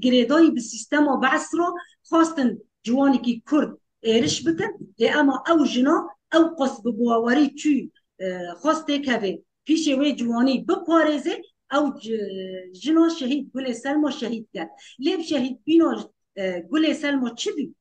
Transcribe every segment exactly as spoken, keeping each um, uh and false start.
girêdayî bi sîstema Be's re xwestin ciwanekî Kurd êriş bikin, lê ema ew jina ew qas bi bawerî çû, e, xwest têkeve pîşê wê ciwanî biparêze, ew ci-, jina şehîd Gulê Selma şehîd ket. Lê bi şehîdbîna, e, Gulê Selma çi bî?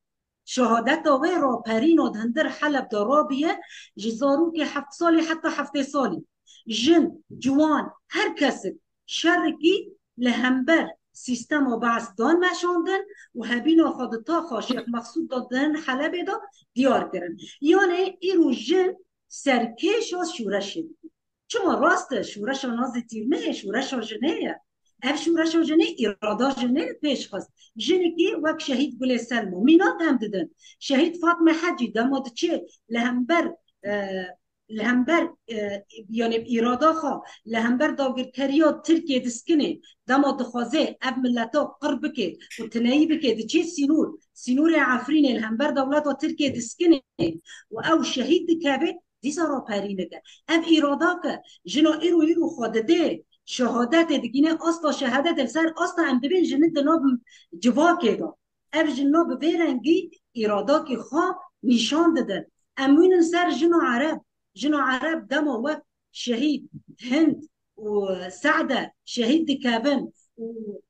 Şehadeta wê raperîna di hundir Heleb de rabiye, ji zarokê heft salî heta heftê salî. Jin, ciwan, her kesik şerekî li hember sîstema Be's dan meşandin û hebîna xwe di taxa Şêx Mexsûd de di hin Helebê de diyar kirin. Yanê îro jin serkêşa şûreşê dikin. Çima rast e, şûreşa Nazî Tîrmihê şûreşa jinê ye. Ev şûreşa jinê îrada jinê li pêş xist. Jinekî wek şehîd Gulê Selma mînak em didin. Şehîd Fatme Hecî dema diçê li hember, e, li hember, e, yanê îrada xwe li hember dagirkeriya Tirkiyê diskinê, dema dixwaze ev mileta qir bike û tineyî bike, diçê sînor, sînorê Efrînê li hember dewleta Tirkiyê diskinê û ew şehîd dikeve, dîsa raperî nike. Ev îrada ke jina îro îro xwe didê, şehadetê digîne, asta şehadetê li ser asta em dibên jinin di nav civakê de. Ev jina bi vê rengî îradakî xwe nîşan didin. Em wînin ser jina Ereb. Jina Ereb dema wek şehîd Hind û Sade şehîd dikevin û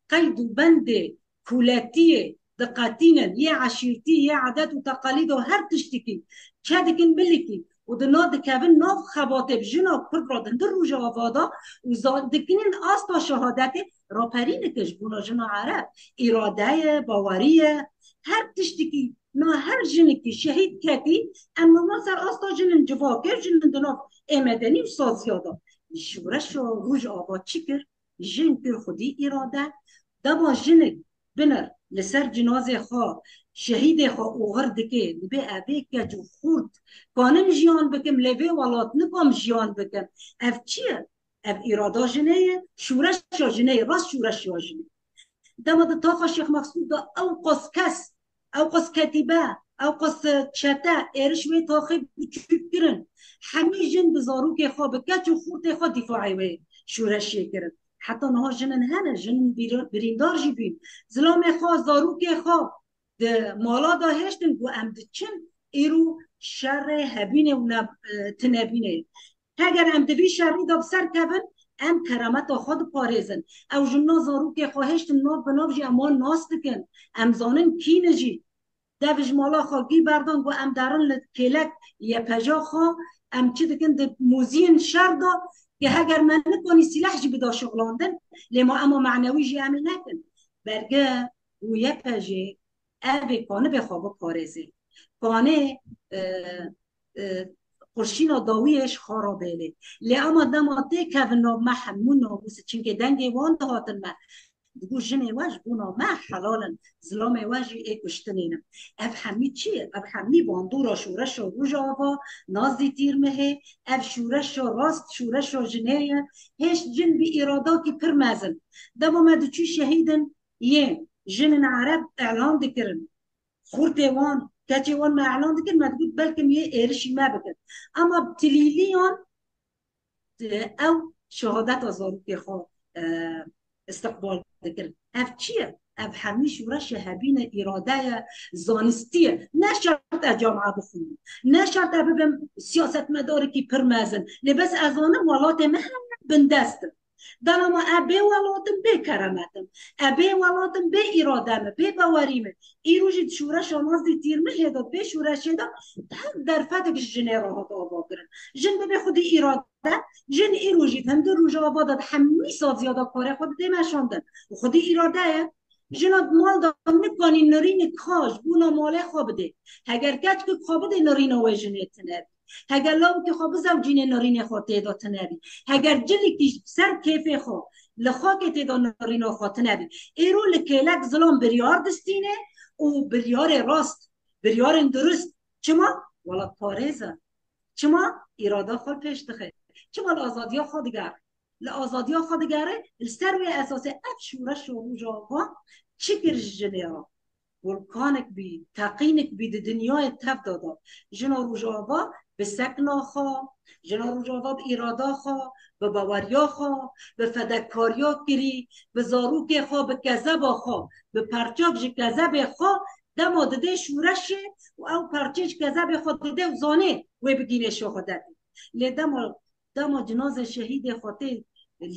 qeyd û bendê kûletiyê diqetînin, yê eşîrtî, yê edet û teqalîd û her tiştekî çedikin milikî û di nav dikevin nav xebatê bi jina Kurd re di hundir Rojava de û za-, dikinin asta şehadetê raperî nike ji bona jina Ereb. Îrade ye, bawerî ye, her tiştekî, na her jinekî şehîd ketî, em normal ser asta jinin civakê, jinin di nav ê medenî û saziya de. Şûreşa Rojava çi kir? Jin kir xwedî îrade. Dema jinik binir li ser cinazê xwe, şehîdê xwe oxir dike, dibê evê keç û xurt kanim jiyan bikim, lê vê welat nikom jiyan bikim. Ev çi ye? Ev îrada jinê ye, şûreşa jinê ye, rast şûreşa jinê. Dema di taxa Şêx Mexsûd de ew qas kes, ew qas ketîbe, ew qas çete êriş wê taxê biçûk kirin. Hemî jin bi zarokê xwe, bi keç û xurtê xwe dîfaê wê şûreşê kirin. Heta niha jinin hene, jin bir-, birîndar jî bîn. Zilamê xwe, zarokê xwe di mala de hêştin, got, em diçin, îro şerê hebînê û ne-, e, tinebînê. Heger em di vî şerî de bi ser kevin, em kerameta xwe diparêzin. Ew jina zarokê xwe hêştin nav bi nav jî em wan nas dikin. Em zanin kî ne jî. Dev ji mala xwe gî berdan, got, em derin li kêlek Y P J xwe, em çi dikin di muziyên şer de, ke heger me nikanî sîleh jî bida şixulandin, lê ma ema manewî jî em ê nekin. Berge û Y P J ev ê kanibê xwe biparêzê. Kanê, e, e, qurşîna dawiyê ji xwe re bêlê. Lê ema dema tê kevin nav me hemû namûs, çimkê dengê wan dihatin me. Digot, jinê we ji bona me helal in, zilamê we jî ê kuştinê ne. Ev hemî çi ye? Ev hemî bandora şoreşa Rojava, Nazî Tîrmihê, ev şoreşa rast, şoreşa jinê ye. Hêşt jin bi îradakî pir mezin. Dema me diçû şehîdin, yên jinin Ereb elan dikirin. Xurtê wan, keçê wan me elan dikin, me digot belkim yê êrişî me bikin. Ema tilîliyan, e, ew şehadeta zarokê xwe, e, istiqbal dikirin. Ev çi ye? Ev hemî şoreşê hebîne, îrade ye, zanistî ye. Ne şert e camia bixwînim. Ne şert e bibim siyasetmedarekî pir mezin. Lê bes ez zanim welatê me hemû bindest in. Dana ma e bê welat in, bê keremet in. E bê welat in, bê îrade me, bê bawerî me. Îro jî di şoreşa Nazî Tîrmihê de, bê şoreşê de her derfetek ji jinê re hat avakirin. Jin bibe xwedî îrade, jin îro jî di hundir Rojava de di hemî saziya de karê xwe didê meşandin. Û xwedî îrade ye. Jina di mal de nikanî nirînik xwe ji bona malê xwe bidê. Heger keçkek xwe bidê, nirîna wê jinê tune bî. Heger lawikê xwe bizewcînê, nirînê xwe tê de tune bî. Heger cilikî ser kêfê xwe li xakê tê de nirîna xwe tune bî. Êro li kêlek zilam biryar distîne û biryarê rast, biryarên durust. Çima? Welatparêz e. Çima? Îrada xwe pêş dixe. Çima li azadiya xwe digere? Li azadiya xwe digere, li ser wê esasê ev şoreşa Rojava çi kir ji jinê re? volkanik bî, teqînik bî di dinyayê tev de da. Jina Rojava bi sekna xwe, jina Rojava bi îrada xwe, bi baweriya xwe, bi fedekariya kirî, bi zarokê xwe, bi kezeba xwe, bi perçak ji kezebê xwe, dema dide şûreşê û ew perçê ji kezebê xwe dide û zanê wê bigîne şoxedetê. Lê dema, dema cinaze şehîdê xwe tê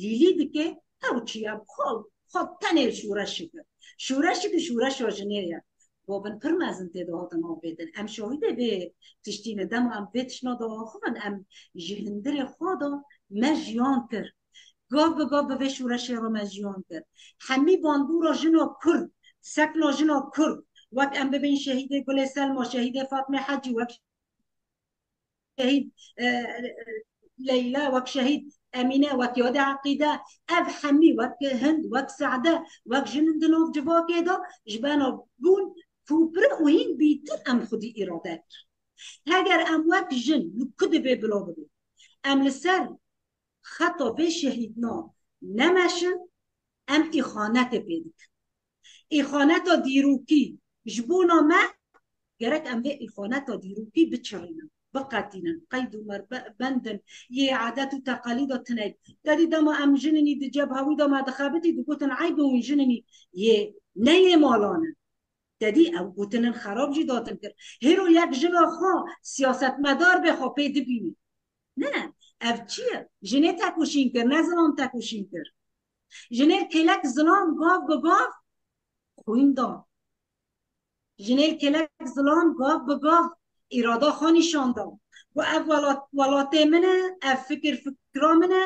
lîlî dike, ew çi ye? Xwe, xwe tenê şûreşik e. Şûreşik şûreşa jinê ye. Gavin pir mezin tê de hatin avêtin. Em şahidê vê tiştî ne. Dema em vê tiştna de axivin, em ji hundirê xwe de me jiyan kir. Gav bi gav bi vê şûreşê re me jiyan kir. Hemî bandora jina Kurd, sekna jina Kurd, wek em bibên şehîdê Gulê Selma, şehîdê Fatmê Hecî, wek şehîd, e, Leyla, wek şehîd Emîne, wek yadê Eqîde, ev hemî wek Hind, wek Sade, wek jinin di nav civakê de ji bena bûn ku pir û hîn bîtir em xwedî îrade kir. Heger em wek jin li ku divê bila bibin, em li ser xeta vê şehîdna nemeşin, em îxanetê pê dikin. Îxaneta dîrokî ji bona me, gerek em vê îxaneta dîrokî biçirînin, biqetînin, qeyd û mer-, be-, bendin, yê edet û teqalîda tune. Tedî dema em jininî di cebhewî de me dixebitî, digotin eyb e hûn jininî yê ne yê malan in. Tedî ew gotinin xerab jî datin kir. Hêro yek jina xwe siyasetmedar bê xwe pê dibînî. Ne, ev çi ye? Jinê tekoşîn kir, ne zilam tekoşîn kir. Jinê kêlek zilam gav bi gav xwîn da. Jinê kêlek zilam gav bi gav îrada xwe nîşan da. Ku ev welat, welatê min e, ev fikir fikra min e,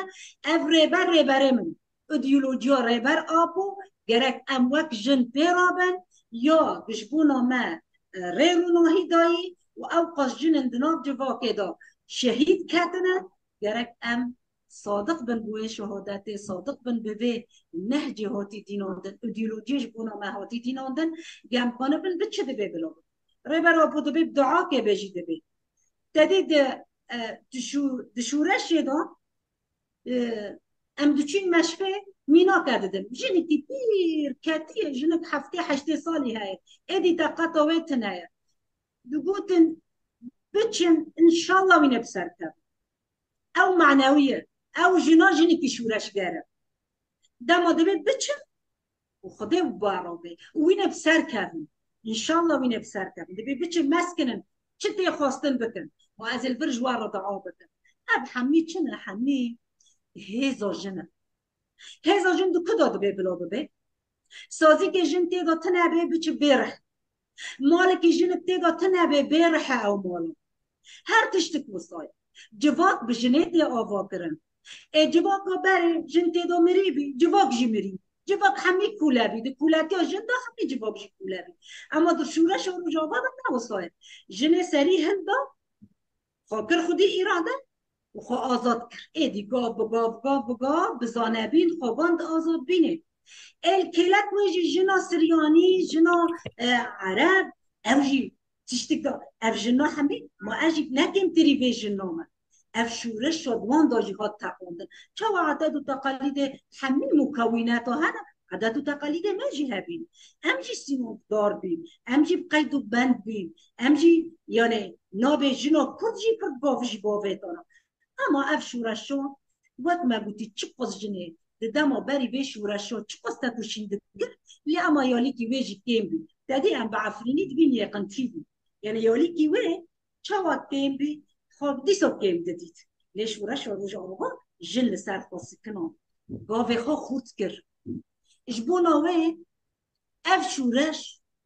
ev rêber rêberê min e. Îdeolojiya Rêber Apo gerek em wek jin pê rabin, ya ji bona me, e, rê rûnahî dayî û ewqas jinin di nav civakê de şehîd ketine, gerek em sadiq bin bi wê şehadetê, sadiq bin bi vê nehcê hatî dînandin, îdeolojiyê ji bona me hatî dînandin, gem xwe nibin bi çi divê bila bin. Rêber Apo dibê bi duakê be jî dibê. Tedî di, e, di şû-, di şûreşê de, e, em diçûn meşqê mînake didim. Jinekî pîr ketiye, jinik heftê heştê salî heye. Êdî teqata wê tune ye. Digotin, biçin, înşallah wîne bi ser kevin. Ew manewî ye. Ew jina jinekî şûreşger e. Dema divê biçin û Xwedê bi bar be. Û wîne bi ser kevin. Înşallah wîne bi ser kevin. Divê biçin meskinin, çi tê xwestin bikin. Ma ez ê li vir ji wan re dua bikim. Ev hemî çi ne? Hemî hêza jin e. Hêza jin di ku de divê bila bibe? Sazîkê jin tê de tune be, biçi bêrih. Malekî jinik tê de tune be, bêrih e ew mala. Her tiştik wisa ye. Civak bi jinê tê ava kirin. Ê civaka berê jin tê de mirî bî, civak jî mirî. Civak hemî kûle bî. Di kûletiya jin de hemî civak jî kûle bî. Ema di şûreşa Rojava de ne wisa ye. Jinê serî hilda, xwe kir xwedî îrade û xwe azad kir. Êdî gav bi gav, gav bi gav bi zanebîn xwe van di azadbînê. Ê li kêlek wê jî jina Siryanî, jina, e, Ereb, ew jî tiştik da. Ev jina hemî, ma ez jî ne kêmtirî vê jina me. Ev şûreş şadwan da jî hat teqandin. Çawa edet û teqalîdê hemî mukewîneta hene, edet û teqalîdê me jî hebîn. Em jî sînordar bîn, em jî bi qeyd û bend bîn, em jî, yani, nabê jina Kurd jî pir gav ji bavê tana. Ema ev şûreşa, wek me gotî, çiqas jinê di dema berî vê şûreşa çiqas tekoşîn dikir, lê ema yalîkî wê jî kêm bî. Tedî em bi Efrînî dibîn yê qintî bû. Yani yalîkî wê çawa kêm bî, xwe dîsa kêm didît. Lê şûreşa Rojava jin li ser xwe sikina. Gavê xwe xurt kir. Ji bona wê ev şûreş,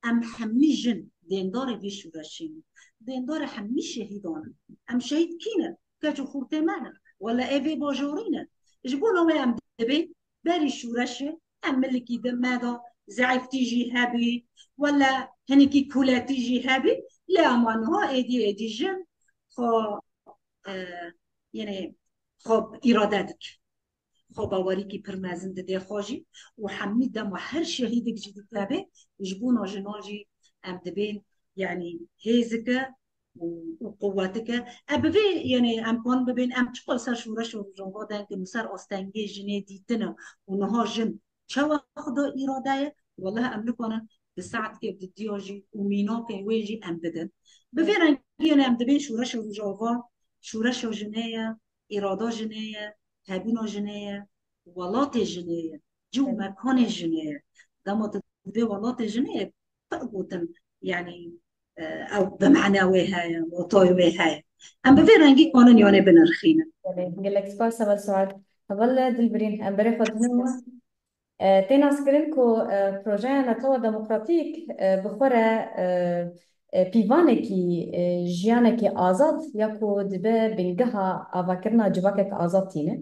em hemî jin dêndarê vê şûreşê ne. Dêndarê hemî şehîdan in. Em şehîd kî ne? Keç û xurtê me ne. Wele ê vê bajarî ne. Ji bona wê em dibê berî şûreşê em milikî di me de zeîftî jî hebî, wele hinekî kûletî jî hebî, lê ema niha êdî êdî jin xwe, e, yenê xwe îrade dike. Xwe bawerîkî pir mezin dide xwe jî û hemî dema her şehîdek jî dikeve ji bona jinan jî em dibên, yanî hêzike û, û quwetike. E, bi vê, yanî em kan bibên, em çiqas ser şoreş û rojava denkin û ser astengê jinê dîtine û niha jin çawa xwe da îrade ye, wele em nikanin di saetkê, di diya jî û mînakên wê jî em bidin. Bi vê rengî, yanî, em dibên şoreşa Rojava, şoreşa jinê ye, îrada jinê ye, hebûna jinê ye, welatê jinê ye, cih û mekanê jinê ye. Dema tu dibê welatê jinê ye, pir gotin, yanî, e, ew bi mane wê heye, watayê wê heye. Em bi vê rengî kanin yanê binirxînin. Belê, gelek spas, heval Suad. Heval Dilbirîn, em berê xwe didin we. E, tê naskirin ku, e, projeya Netewa Demokratîk, e, bi xwe re, e, e, pîvanekî, e, jiyanekî azad ya ku dibe bingeha avakirina civakek azad tîne.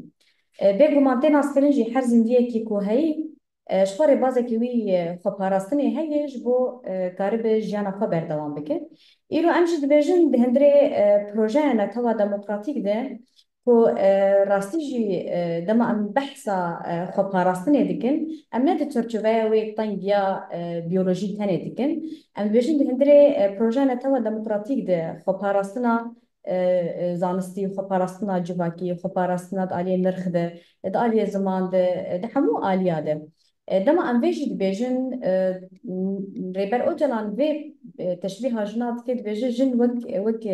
E, bêguman tê naskirin jî her zindiyekî ku heyî, e, ji xwe rêbazekî wî, e, xweparastinê heye ji bo, e, karibe jiyana xwe berdewam bike. Îro em jî dibêjin di hundirê, e, projeya Netewa Demokratîk de ku, e, rastî jî, e, dema em behsa, e, xweparastinê dikin, em ne di çerçoveya wê teng ya, e, biyolojî tenê dikin. Em dibêjin di hundirê, e, projeya Netewa Demokratîk de xweparastina, e, e, zanistî, xweparastina civakî, xweparastina di aliyê nirx de, di aliyê ziman de, e, di hemû aliya de. E, dema em vê jî dibêjin, e, Rêber Ocalan vê, e, teşbîha jina dike, dibêje jin wek, wek,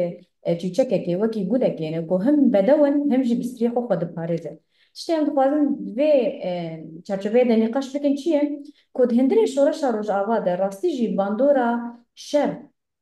e, çîçekekê, wekî gulekê ne ku him bedew in, him jî bi striyê xwe xwe diparêze. Tiştê em dixwazin vê, e, çarçoveyê de nîqaş bikin çi ye? Ku di hundirê şoreşa Rojava de rastî jî bandora şer,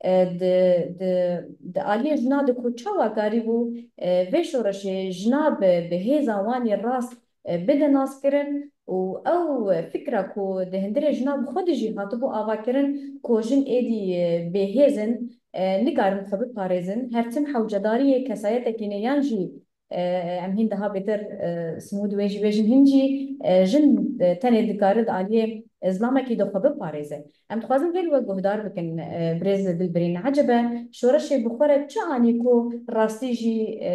e, di, di, di aliyê jina de ku çawa karîbû, e, vê şoreşê jina bi, bi hêza wan yê rast, e, bide naskirin û ew fikra ku di hundirê jina bi xwe de jî hatibû avakirin ku jin êdî, e, bêhêz in, e, nikarin xwe biparêzin, her tim hewcedariyê kesayetekî ne yan jî, e, em hîn daha bêtir, e, simûd wê jî bêjin hîn jî, e, jin, e, tenê dikare di aliyê, e, zilamekî de xwe biparêze. Em dixwazin vê li we guhdar bikin, e, birêz Dilbirîn. Ecebe şoreşê bi xwe re çi anî ku rastî jî, e,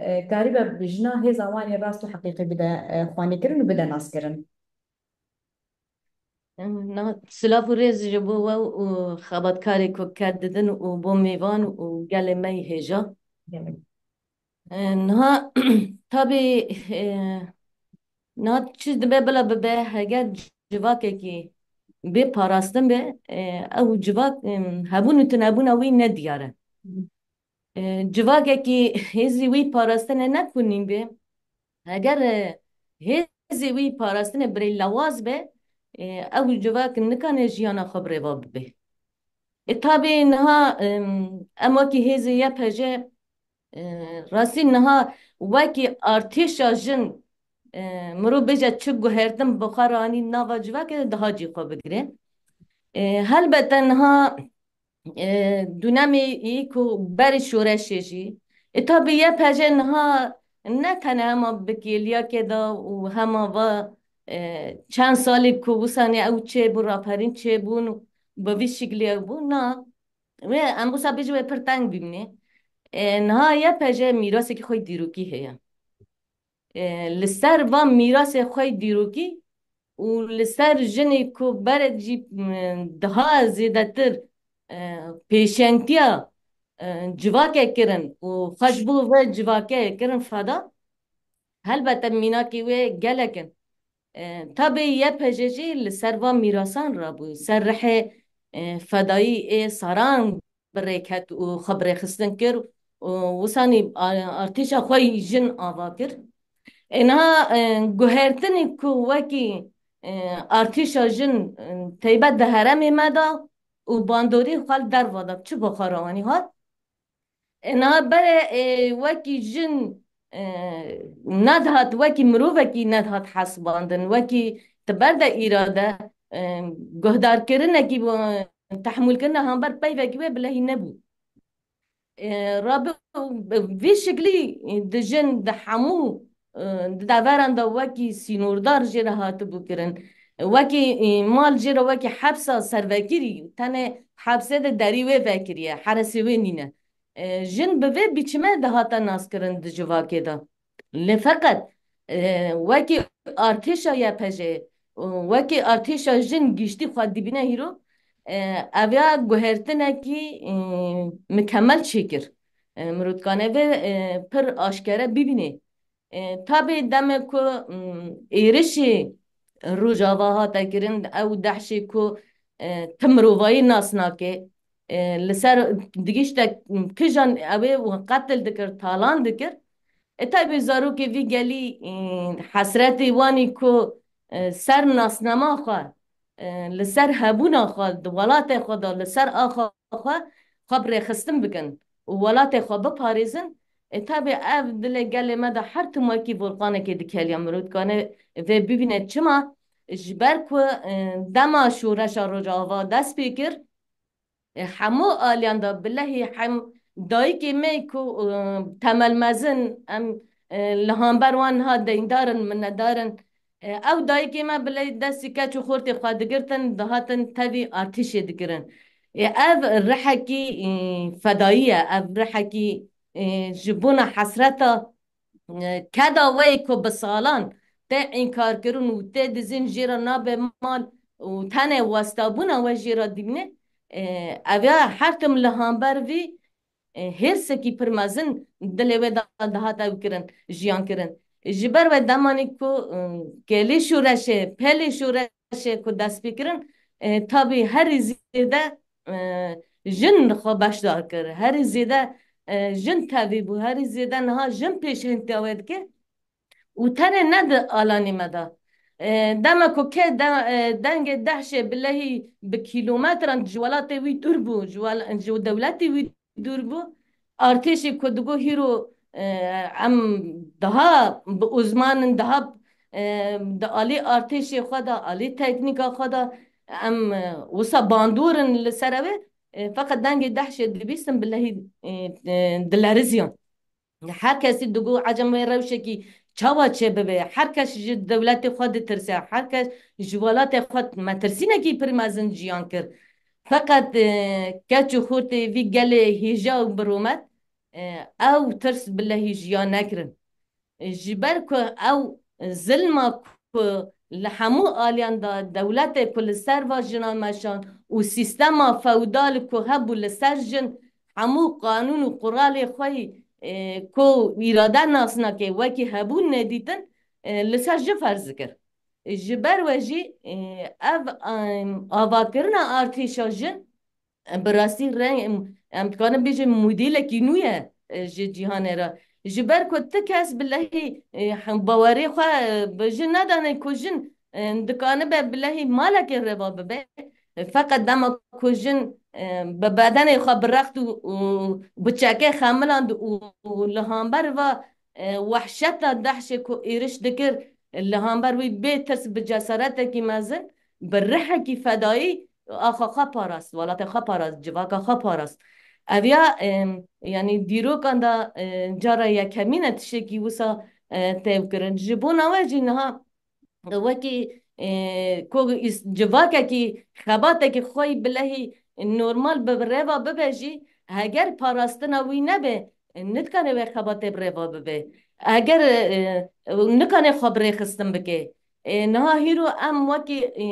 e, karibe bi jina hêza wan ê rast û heqîqî bide, e, xwanîkirin û bide naskirin? Na, silav û rêz ji bo we û xebatkarê ku ked didin û bo mêvan û gelê me yê hêja. Gelek. E, niha tabî, e, niha çi dibe bila bibe, heger civakekî bê parastin be, e, ew civak, e, hebûn û tunebûna wî ne diyar e. E, civakekî hêzî wî parastine ne ku nîn be, heger, e, hêzê wî parastine birê lewaz be, e, ew civak nikane jiyana xwe bi rêva bibe. E, tabî niha, em, em wekî hêzê Y P J, e, rastî niha wekî artêşa jin, e, mirov bêje çi guhertin bi xwe re anî nava civakê de daha cî xwe bigire. E, helbete niha, e, dûnemê yî ku berê şoreşê jî. E, tabî Y P J niha ne tenê hema bi kêliyakê de û hema va, e, çend salê ku wisanê ew çêbû, raperîn çêbûn û bi vî şiklî ew bû, na, wê em wisa bêjin wê pir teng bimîne. E, niha Y P J mîrasekî xwe dîrokî heye. E, li ser van mîrasê xwe yê dîrokî û li ser jinê ku berê jî, m, daha zêdetir, e, pêşengtiya, e, civakê kirin û xwe ji bo vê civakê kirin feda, helbete mînakê wê gelek in. E, tabê Y P J jî li ser van mîrasan rabû, ser rihê, e, fedayî ê saran bi rê ket û xwe bi rêxistin kir û wisanî a-, artêşa xwe yî jin ava kir. Ê niha, e, guhertinê ku wekî, e, artêşa jin, e, teybet di herêmê me de û bandorî xwe li derva de çi bi xwe re anî hat. E, niha berê, e, wekî jin, e, nedihat, wekî mirovekî nedihat hesibandin, wekî ti ber de îrade, e, guhdarkirinekî, e, tehmûlkirina hember peyvekî wê bilehî nebû. E, rabe vî şiklî di jin di hemû, e, di deveran de wekî sînordar jê re hatibû kirin. Wekî, e, mal jê re wekî hepsa servekirî, tenê hepsê de derî wê vekiriye, heresê wê nîne. E, jin bi vê biçime dihate naskirin di civakê de. Lê feqet, e, wekî artêşa Y P J û wekî artêşa jin giştî xwe dibîne hîro, e, ev ya guhertinekî, e, mikemel çêkir. E, mirov dikane vê, e, pir aşkere bibîne. E, tabê demê ku, m, êrişê Rojava hate kirin, ew dehşê ku, e, ti mirovayî nas nake. E, li ser digişte kijan ew ê qetil dikir, talan dikir. E, taybê zarokê vî gelî, e, hesretê wan î ku, e, ser nasnama xwe, e, li ser hebûna xwe, di welatê xwe de, li ser axa xwe, xwe bi rêxistin bikin û welatê xwe biparêzin. E, taybê ev dilê gelê me de her tim wekî volqanekê dikeliya. Mirov dikane vê bibîne. Çima? Ji ber ku, e, dema şoreşa Rojava dest pê kir, e, hemû aliyan de bilehî hem dayikê me ku, e, temel mezin em, e, li hamber wan niha deyndar in, minetdar in. E, ew dayikê me bilehî destî keç û xortê xwe digirtin, dihatin tevî artîşê dikirin. E, ev rihekî, e, fedayî ye, ev rihekî, e, ji bona hesreta, e, keda wê ku bi salan tê înkarkirin û tê dizîn jê re nabe mal û tenê westabûna we jê re dibîne, e, ev ya her tim li hamber vî, e, hêrsekî pir mezin dilê wê de dihat ew kirin, jiyan kirin. Ji ber wê demanî ku, e, kêlê şoreşê, pelê şoreşê ku dest pê kirin, e, tabî herî zêde, e, jin xwe beşdar kir. Herî zêde, e, jin tevî bû. Herî zêde niha jin pêşengtiya wê dike. Û tenê ne di alanî me de. E, dema ku ke de, e, dengê DEHŞê bilehî bi kîlometran ji welatê wî dûr bû, ji wel-, ji dewletê wî dûr bû. Artêşê ku digot hîro, e, em daha bi uzman in, daha, e, di alî artêşê xwe de, alî teknîka xwe de em, e, wisa bandor in li ser ew ê, e, feqet dengê DEHŞê dibîstin bilehî, e, e, dileriziyan. Her kesî digot, ecem wê rewşekî çawa çêbibe? Her kes ji dewletê xwe ditirse, her kes ji welatê xwe metirsînekî pir mezin jiyan kir. Feqet, e, keç û xortê vî gelê hêja û biromet, e, ew tirs bilehî jiyan nekirin. E, ji ber ku ew zilma ku li hemû aliyan de dewletê ku li ser va jinan meşan û sîstema feodal ku hebû li ser jin, hemû qanûn û quralê xwe yî, e, ku îrade nas nake wekî hebûn nedîtin, e, li ser jin ferz dikir. Ji ber we jî, e, ev, em, avakirina artêşa jin, e, bi rastî reng, em, em dikarin bêjin modêlekî nû ye, e, ji cîhanê re. Ji ber ku ti kes bilehî, e, hem bawerê xwe, e, bi jin nedane ku jin, e, dikanibe bilehî malekê reva bibe. E, feqet dema ku jin, e, bi bedenê xwe bi rext û, û bi çekê xemiland û, û li hamber va, e, wehşeta DEHŞê ku êriş dikir, li hamber wî bê tirs bi cesaretekî mezin, bi rihekî fedayî axa xwe parast, welatê xwe parast, civaka xwe parast. Ev ya, em, yanî dîrokan de, e, cara yekemîn e tiştekî wisa, e, tê kirin. Ji bona we jî niha wekî, e, ku îs-, civakekî, xebatekî xwe yî bilehî normal bi reva bibe jî, heger parastina wî nebe, e, nidikane wê xebatê bi reva bibe. Eger, e, nikane xwe bi rêxistin bike. E, niha hîro em wekî, e,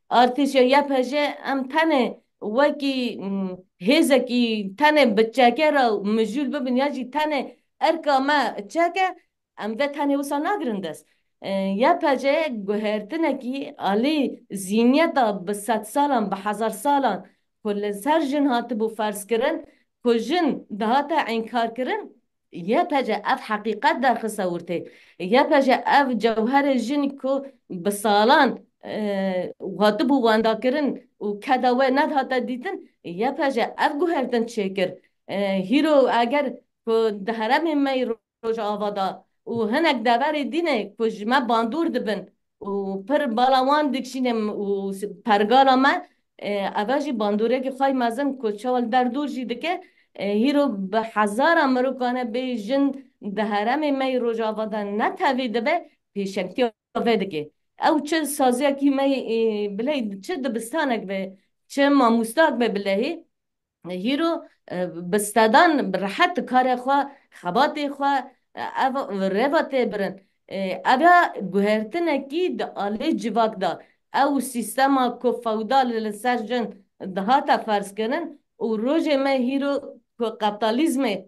artêşa Y P J em tenê wekî, m, hêzekî tenê bi çeke re mijûl bibin ya jî tenê erka me çek e, em vê tenê wisa nagirin dest. E, Y P J guhertinekî alî zîniyeta bi sedsalan, bi hezarsalan ku li ser jin hatibû ferzkirin, ku jin dihate înkarkirin, Y P J ev heqîqet derxiste ortê. Y P J ev cewherê jin ku bi salan, e, hatibû wendakirin û keda wê nedihate dîtin, Y P J ev guhertin çêkir. E, hîro eger ku di herêmê me yî Rojava de û hinek deverê dî ne ku ji me bandor dibin û pir bala wan dikişîne û s-, pergala me, e, eve jî bandoreke xwe yî mezin ku çawa li der dor jî dike, e, hîro bi hezara mirokan e bê jin di herêmê me yî Rojava de ne tevî dibe, pêşengtiya vê dike. Ew çi saziyekî me yî, e, bilê çi dibistanek be, çi mamostak be bilehî, hîro, e, bi sedan bi rehet karê xwe, xebatê xwe, e, ev rêva tê birin. E, ev ya guhertinekî di alê civak de, ew sîstema ku feodal li ser jin dihate ferzkirin û rojê me hîro ku kapitalizmê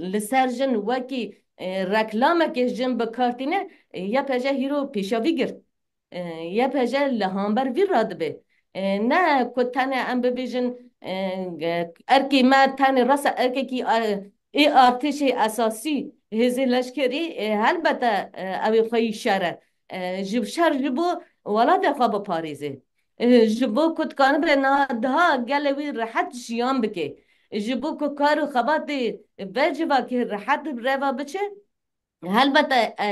li ser jin wekî, e, reklamekê jin bi kar tîne, e, Y P J hîro pêşa vî girt. E, Y P J li hamber vî radibe. E, ne ku tenê em bibêjin, e, erkê me tenê rasa erkekî, e, ê artêşê esasî hêzê leşkerî, e, helbete, e, ew ê xweyî şer e. E, ji şer ji bo welatê xwe biparêze. E, ji bo ku dikanibe niha daha gelê wî rehet jiyan bike. Ji bo ku kar û xebatê ve civakê rehet bi reva biçe. Helbete, e,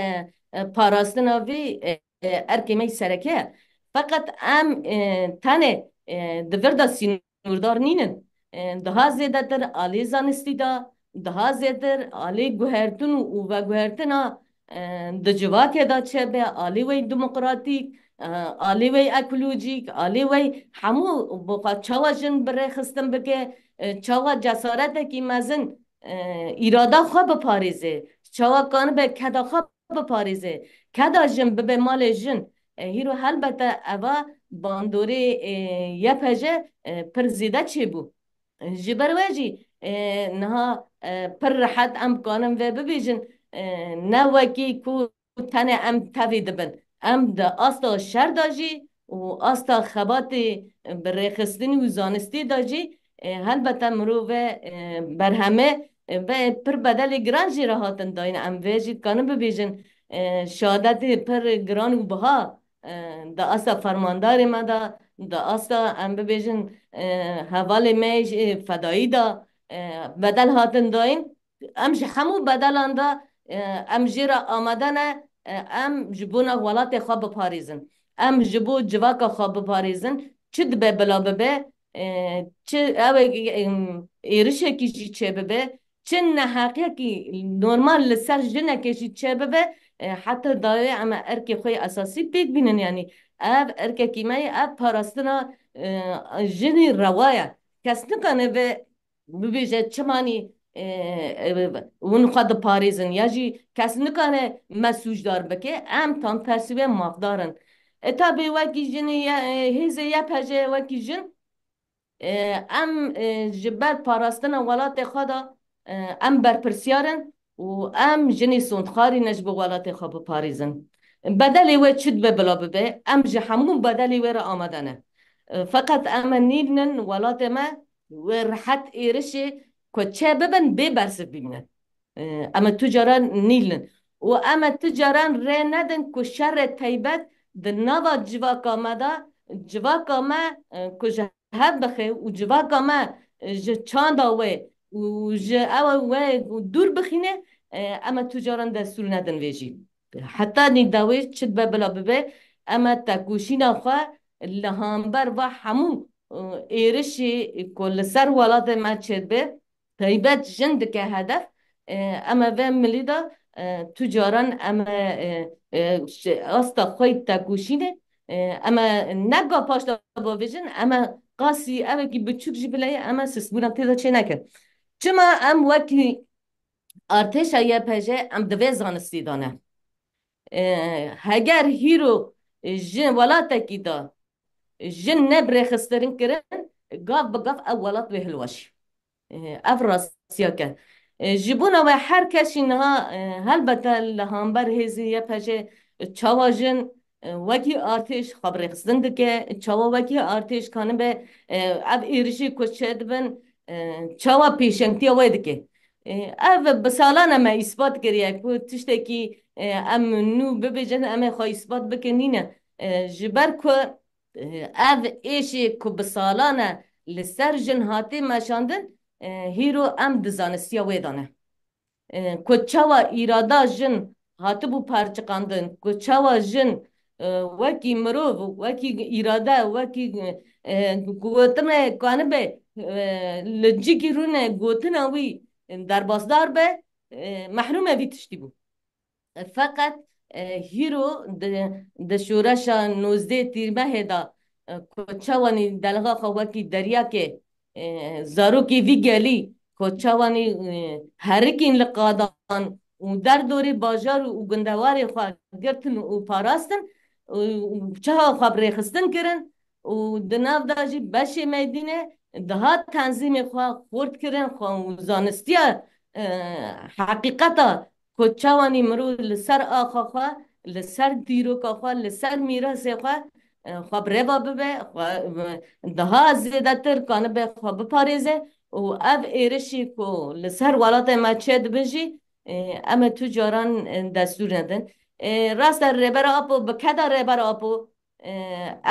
e, parastina vî, e, e, erkê me yî sereke ye. Feqet em, e, tenê, e, di vir de sînordar nînin. E, daha zêdetir alê zanistî de, daha zêdetir alê guhertin û, û veguhertina, e, di civakê de çêbe, alê wey demokratîk, e, alê wey ekolojîk, alê wey hemû bi xwe çawa jin bi rêxistin bike, e, çawa cesaretekî mezin, e, îrada xwe biparêze, çawa kanibe keda xwe biparêze, keda jin bibe malê jin. E, hîro helbete eva bandorê, e, Y P J, e, pir zêde çêbû. Ji ber wê jî, e, niha, e, pir rehet em kanin vê bibêjin, e, ne wekî ku tenê em tevî dibin. Em di asta şer de jî û asta xebatê bi rêxistinî û zanistî de jî, e, helbete mirov e, e, berheme, e, ve pir bedelê giran jê re hatin dayîn. Em vê jî dikarin bibêjin, e, şehadetê pir giran û biha, e, di asta fermandarê me de, di asta em bibêjin, e, hevalê me jî fedayî de, e, bedel hatin dayîn. Em ji hemû bedelan de, e, em jê re amade ne, e, em ji bona welatê xwe biparêzin. Em ji bo civaka xwe biparêzin. Çi dibe bila bibe, e, çi ew ê, em, êrişekî jî çêbibe, çi neheqiyekî normal li ser jinekê jî çêbibe, e, heta dawê em ê erkê xwe yê esasî pêk bînin. Yanî ev erkekî me ye, ev parastina, e, jinî rewa ye. Kes nikane vê bibêje çimanî, e, e, hûn xwe diparêzin ya jî kes nikane me sûcdar bike. Em tam tersî wê mafdar in. E, tabî wekî jinê ye, e, hêzê Y P J wekî jin, e, em, e, ji ber parastina welatê xwe de, e, em berpirsiyar in û em jinê sondxarî ne ji bo welatê xwe biparêzin. Bedelê wê çi dibe bila bibe, em ji hemû bedelê wê re amade ne. E, feqet em ê nîlnin welatê me wê rehet êrişê ku çê bibin bê bersiv bimînin. E, em ê tu caran nîlnin. Û em ê tu caran rê nedin ku şerê teybet di nava civaka me de, civaka me, e, ku ji hev bixe û civaka me, e, ji çanda wê û ji ew wê dûr bixîne, e, em ê tu caran destûr nedin vê jî. Heta nî dawê çi dibe bila bibe, em ê tekoşîna xwe li hember va hemû, e, êrişî ku li ser welatê me çêdibe, taybet jin dike hedef. E, em ê vê milî de, e, tu caran em ê, e, e, şi-, asta xwe yî tekoşînê, e, em ê ne ga paş de bavêjin, em ê qasî ewekî biçûk jî bile ye, em ê sisbûna tê de çê nekin. Çima em wekî artêşa Y P J em di vê zanistî de ne? E, heger hîro ji welatekî de jin ne bi rêxistirin kirin, gav bi gav ew welat wê hilweşî. E, ev rastiyak e. E, ji bona wê her kesî niha, e, helbete li hember hêzê Y P J çawa jin, e, wekî artêş xwe bi rêxistin dike, çawa wekî artêş kanibe, e, ev êrişê ku çêdibin, e, çawa pêşengtiya wê dike. E, ev bi salan e me îspat kiriye ku tiştekî, e, em nû bibêjin, em ê xwe îspat bikin nîne. E, ji ber ku, e, ev êşê ku bi salan e li ser jin hatê meşandin, e, hîro em di zanistiya wê de ne. E, ku çawa îrada jin hatibû parçiqandin, ku çawa jin, e, wekî mirov, wekî îrade, wekî, e, gotinê kanibe, e, li cîkî rûne gotina wî derbasdar be, e, mehrûmê vî tiştî bû. Feqet, e, hîro di, di şoreşa nozdeh Tîrmehê de, e, ku çawanî delxa xwe wekî deryakê, e, zarokê vî gelî, ku çawanî, e, herikîn li qadan û derdorê bajar û gundewarê xwe girtin û parastin û, û çawa xwe bi rêxistin kirin û di nav de jî beşê meydînê diha tenzîmê xwe xurt kirin, xwe û zanistiya, e, heqîqeta ku çawanî mirov li ser axa xwe, li ser dîroka xwe, li ser mîrasê xwe e, xwe bi rêva bibe, xwe, e, daha zêdetir kanibe xwe biparêze û ev êrişî ku li ser welatê me çêdibe jî, e, em ê tu caran, e, destûr nedin. E, rast e, Rêber Apo, bi keda Rêber Apo, e,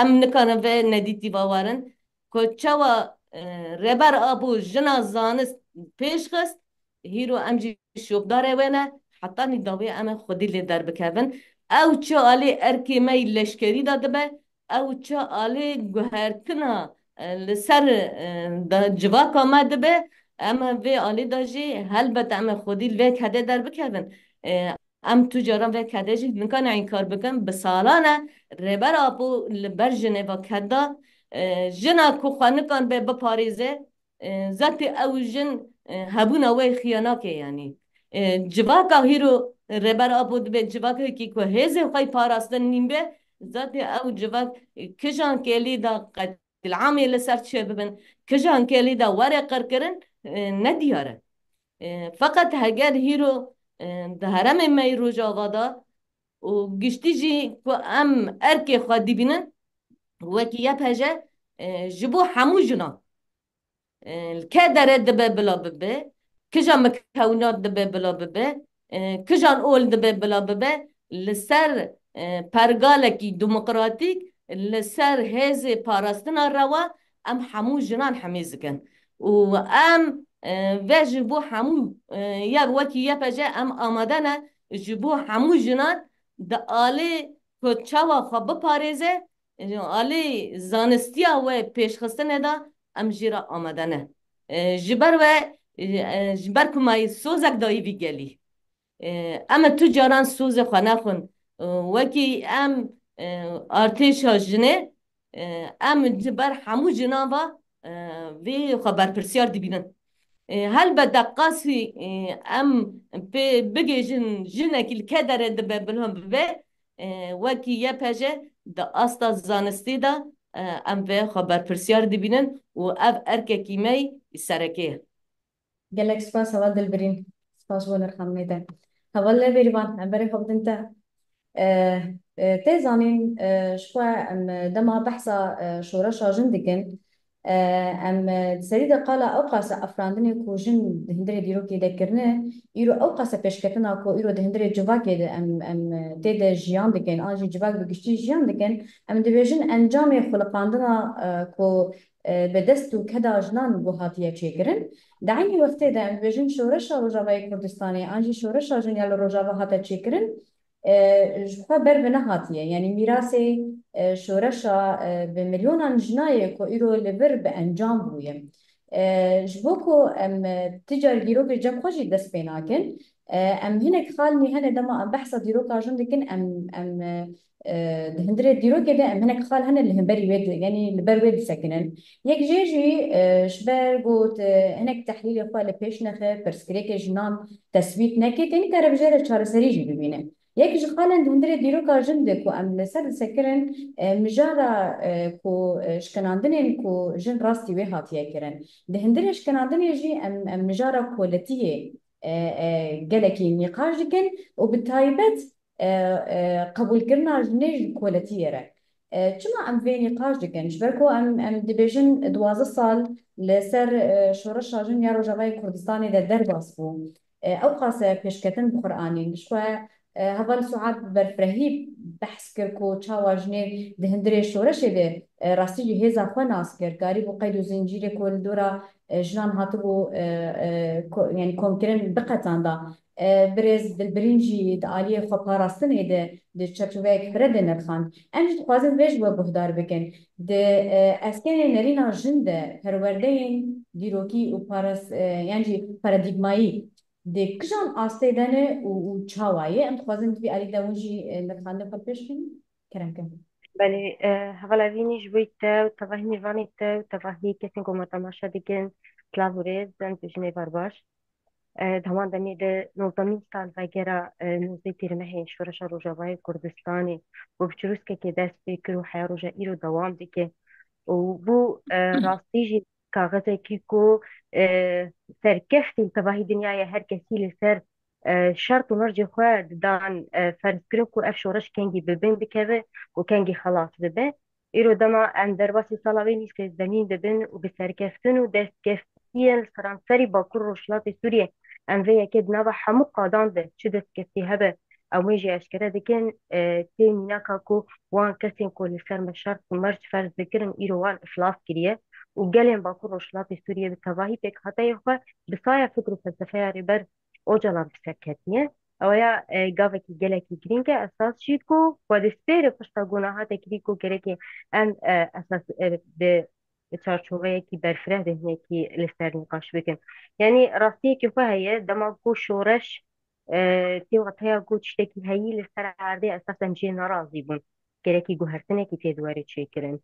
em nikarin vê nedîtî ve werin ku çawa, e, Rêber Apo jina zanist pêş xist, hîro em jî şopdarê wê ne, hetanî dawê em ê xwedî lê derbikevin. Ew çi alî erkê me yî leşkerî de dibe, ew çi alî guhertina, e, li ser, e, de civaka me dibe, em ê vê alî de jî helbet em ê xwedî li vê kedê derbikevin. E, Em tu caran vê kedê jî nikane înkar bikin. Bi salan e Rêber Apo li ber jinê ve ked da. E, jina ku xwe nikan bê biparêze, e, zatê ew jin, e, hebûna wê xiya nake yanî. E, civaka hîro Rêber Apo dibe civakekî ku hêzê xwe yî parastin nîn be, zatê ew civak, e, kijan kêlî de qetlîamê li ser çêbibin, kijan kêlî de were qirkirin, e, nediyar e. E, feqet heger hîro, e, di herêmê me yî Rojava de û giştî jî ku em erkê xwe dibînin wekî Y P J, e, ji bo hemû jinan, e, li ke derê dibe bila bibe, kija mikewinat dibe bila bibe, e, kijan ol dibe bila bibe, li ser, e, pergalekî demokratîk, li ser hêzê parastina rewa, em hemû jinan hemîz dikin. Û em, e, vê ji bo hemû, e, ya wekî Y P J em amade ne, ji bo hemû jinan di alê ku çawa xwe biparêze, e, alê zanistiya wê pêşxistinê de em jî re amade ne. E, ji ber wê, e, ji ber ku me yî sozek dayî vî gelî. E, em ê tu caran sozê xwe nexwin. E, wekî em, e, artêşa jinê, e, em ji ber hemû jinan ve, e, vê xwe berpirsiyar dibînin. E, helbet de qasî, e, em pê bigihîjin jinekî li ke derê dibe bila bibe, e, wekî Y P J di asta zanistî de, e, em vê xwe berpirsiyar dibînin û ev erkekî me yî sereke ye. Gelek spas heval Dilbirîn. Spas bo nirxandinê te. Heval Bêrîvan, em berê xwe bidin te. E, e, tê zanîn, e, ji xwe em dema behsa, e, şoreşa jin dikin, e, em, e, di serî de qala ew qase afirandinê ku jin di hundirê dîrokê de kirine, îro ew qase pêşketina ku îro di hundirê civakê de em, em, e, tê de jiyan dikin, an jî civak bi giştî jiyan dikin, em dibêjin encamê xuliqandina, e, ku, e, bi dest û keda jinan ku hatiye çêkirin. Di eynî wextê de em dibêjin şoreşa Rojavayê Kurdistanê an jî şoreşa jin ya li Rojava hate çêkirin, e, ji xwe ber bi nehatiye. Yanî mîrasê, e, şoreşa, e, bi milyonan jina ye ku îro li vir bi encam bûye. E, ji bo ku em, e, ti car dîrokê cem xwe jî dest pê nakin, e, em hinek xal mî hene dema em behsa dîroka jin dikin, em, em, e, e, di hundirê dîrokê de em hinek xal hene li hemberî wê di-, yanî li ber wê disekinin. Yek jê jî, e, ji ber got, e, hinek tehlîlê xwe li pêş nexe, pirsgirêkê jinan teswît neke, tenê kare bi jê re çareserî jî bibîne. Yek ji xalên di hundirê dîroka jin de ku em li ser disekirin, e, mijara, e, ku, e, şkinandinên ku jin rastî wê hatiye kirin. Di hundirê şkinandinê jî em, em mijara koletiyê, e, e, gelekî nîqaş dikin û bi taybet, e, e, qebûlkirina jinê ji koletiyê re. E, çima em vê nîqaş dikin? Ji ber ku em, em dibêjin duwazdeh sal li ser, e, şoreşa jin ya Rojavayê Kurdistanê de derbas bû. E, ew qase pêşketin bi xwe anîn. Ji xwe, e, heval Suad bi berfirehî behs kir ku çawa jinê di hundirê şoreşê de, e, rastî jî hêza xwe nas kir. Karîbû qeyd û zincîrê ku li dora, e, jinan hatibû, e, e, ko-, yanî komkirin biqetanda. E, birêz Dilbirîn jî di aliyê xwe parastinê de di çarçoveyek pire de nirxand. Em jî dixwazin vê ji we guhdar bikin. Di, e, eskenê nerîna jin de perwerdeyên dîrokî û paras-, e, yan jî paradîgmayî di kijan astê de ne û, û çawa ye? Em dixwazin di vî alî de hûn jî, e, nirxandina xwe pêş bînin. Kerem ke. Belê, e, hevala Vînî ji bo te û tevahî mêvanê te û tevahî kesên ku me temaşe dikin, silav û rêz, em dibêjin êvar baş. E, di heman demê de nozdemîn salvegera, e, nozdeh Tîrmehê Şoreşa Rojavayê Kurdistanê ku bi çirûskekê dest pê kir û heya roja îro dewam dike. Û bû, e, rastî jî kaxizekî ku, e, serkeftên tevahî dinyayê her kesî li ser, e, şert û mircê xwe didan, e, ferzkirin ku ev şoreş kengî bi bin dikeve û kengî xelas bibe. Îro dema em derbasî sala wê nî sêzdemîn dibin û bi serkeftin û destkeftiyên li seranserî Bakur Rojhilatê Sûriyê em vê yekê di nava hemû qadan de çi destkeftî hebe, em wê jî eşkere dikin, e, tê mînaka ku wan kesên ku li ser me şert û merc ferz dikirin îro wan iflas kiriye û gelên Bakur Rojhilatê Sûriyê bi tevahî pêkhateyê xwe bi saya fikr û felsefeya Rêber Ocalan bi ser ketiye. Ew ya, e, gavekî gelekî girîng e. Esas jî ku xwe dispêre pişta ku nehate kirî ku gerekê em, e, esas, e, bi çarçoveyekî berfireh de hinekî li ser nîqaş bikin. Yanî rastiyekî xwe heye, dema ku şoreş, e, tê wateya ku tiştekî heyî li ser erdê esas em jê nerazî bûn. Gerekî guhertinekî tê di were çêkirin.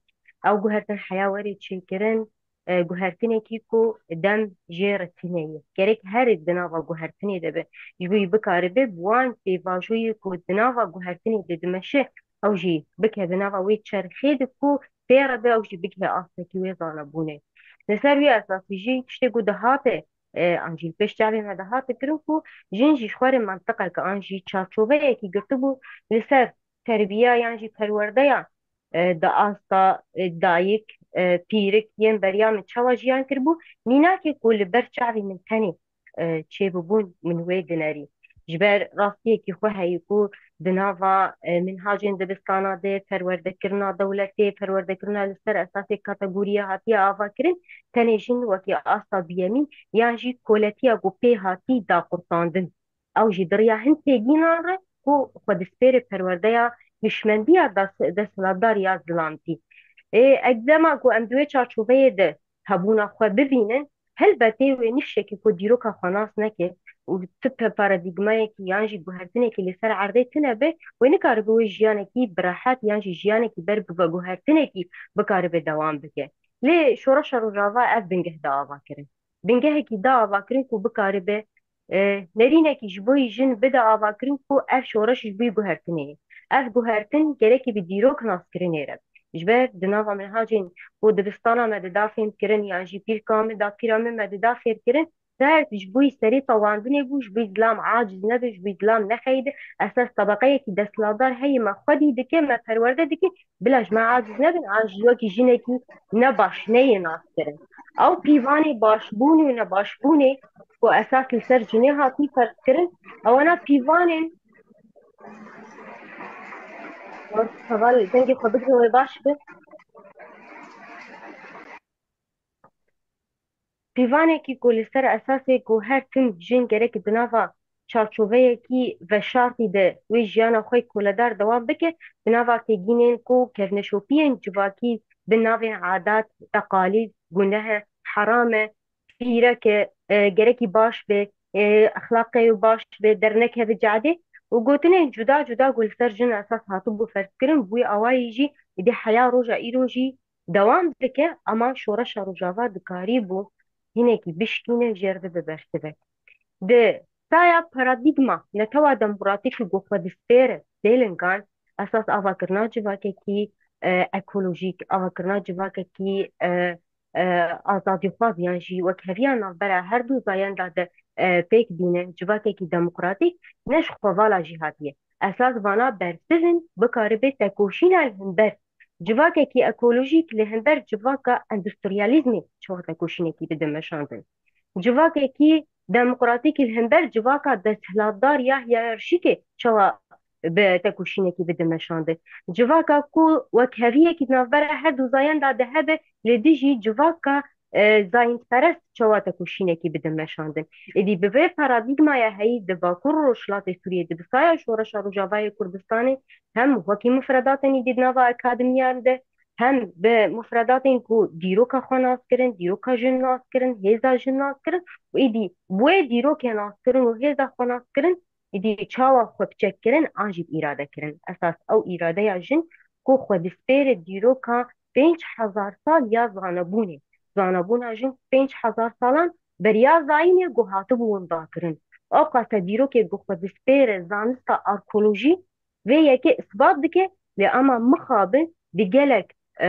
Ew guhertin heya were çêkirin, e, guhertinekî ku dem jê re tune ye. Gerek her di nava guhertinê de be. Ji bo yî bikaribe bi wan pêvajoyê ku di nava guhertinê de dimeşe, ew jî bike di nava wê çerxê de ku pê re be, ew jî bigihê astekî wê zanebûnê. Li ser wî esasî jî tiştê ku dihate, e, an jî li pêş çavê me dihate kirin ku jin jî ji xwe re mentiqeke an jî çarçoveyekî girtibû li ser terbiya yan jî perwerdeya, e, di asta, e, dayik, e, pîrik yên beriya min çawa jiyan kiribû, mînakê ku li ber çavê min tenê, e, çêbibûn, min wê dinerî. Ji ber rastiyekî xwe heyî ku di nava, e, minhacên dibistana de, perwerdekirina dewletê, perwerdekirina li ser esasê kategoriya hatiye avakirin, tenê jin wekî asta duyemîn yan jî koletiya ku pê hatî daqurtandin. Ew jî di riya hin têgînan re ku xwe dispêre perwerdeya hişmendiya des-, desthilatdar ya zilamtî. Ê, ek dema ku em di wê çarçoveyê de hebûna xwe bibînin, helbetê wê nifşekî ku dîroka xwe nas neke û ti pe-, paradîgmayekî yan jî guhertinekî li ser erdê tune be, wê nikaribe wê jiyanekî bi rehet yan jî jiyanekî ber bi veguhertinekî bikaribe dewam bike. Lê Şoreşa Rojava ev bingeh da ava kirin. Bingehekî da ava kirin ku bikaribe, e, nerînekî ji bo yî jin bide avakirin ku ev şoreş ji bo yî guhertinê ye. Ev guhertin gerekî bi dîrok naskirinê re. Ji ber di nava minhacên ku dibistana me dida fêhm kirin yan jî pîrka min, dapîra min me dida fêr kirin, derd ji bo yî serê tewandinê bû, ji bo yî zilam aciz nebe, ji bo yî zilam nexeyide. Esas tebeqeyekî desthilatdar heye, me xwedî dike, me perwerde dike, bila ji me aciz nebin, an jî wekî jinekî nebaş neyê naskirin. Ew pîvanê başbûnê û nebaşbûnê ku esas li ser jinê hatî ferz kirin, ewana pîvanên heval dengê xwe bigrin wê baş be. Pîvanekî ku li ser esasê ku her tim jin gerek di nava çarçoveyekî veşartî de wê jiyana xwe koledar dewam bike, di nava têgînên ku kevneşopiyên civakî bi navên adat, teqalîd, gunehe, heram e, pîreke, e, gerekî baş be, e, exlaqê wê baş be, dernekeve cadê û gotinên cuda cuda ku li ser jin esas hatibû ferzkirin, bi wî awayî jî êdî heya roja îro jî dewam dike, ama Şoreşa Rojava dikarîbû hinekî bişkîne, jêr bibe bersivek. Di saya paradîgma netewa demokratîk ku xwe dispêre dê lingan, esas avakirina civakekî, e, ekolojîk, avakirina civakekî, e, e, azadîxwaz yan jî wekheviya navbera her du zayenda de, e, pêk bîne, civakekî demokratîk ne ji xwevala jî hatiye. Esas vana bersiv in, bikaribe tekoşîna li hember civakekî ekolojîk li hember civaka endustriyalîzmê çawa tekoşînekî bide meşandin. Civakekî demokratîk li hember civaka desthilatdar ya hiyerarşîkê çawa bi tekoşînekî bide meşandin. Civaka ku wekheviyekî di navbera her du zayenda de hebe, li dijî civaka, e, zayîndperest çawa tekoşînekî bide meşandin. Êdî bi vê paradîgmaya heyî di Bakur û Rojhilatê Sûriyê de bi saya Şoreşa Rojavayê Kurdistanê hem wekî mufredatên êdî di nava akademiyan de hem bi mufredatên ku dîroka xwe nas kirin, dîroka jin nas kirin, hêza jin nas kirin û êdî bi wê dîrokê nas kirin û hêza xwe nas kirin, êdî çawa xwe bi çek kirin an jî bi îrade kirin. Esas ew îradeya jin ku xwe dispêre dîroka pênc hezar sal ya zanebûnê. Zanebûna jin pênc hezar salan beriya zayînê ku hatibû windakirin. Ewqasa dîrokê ku xwe dispêre zanista arkeolojî vê yekê isbat dike, lê ema mixabin di gelek e,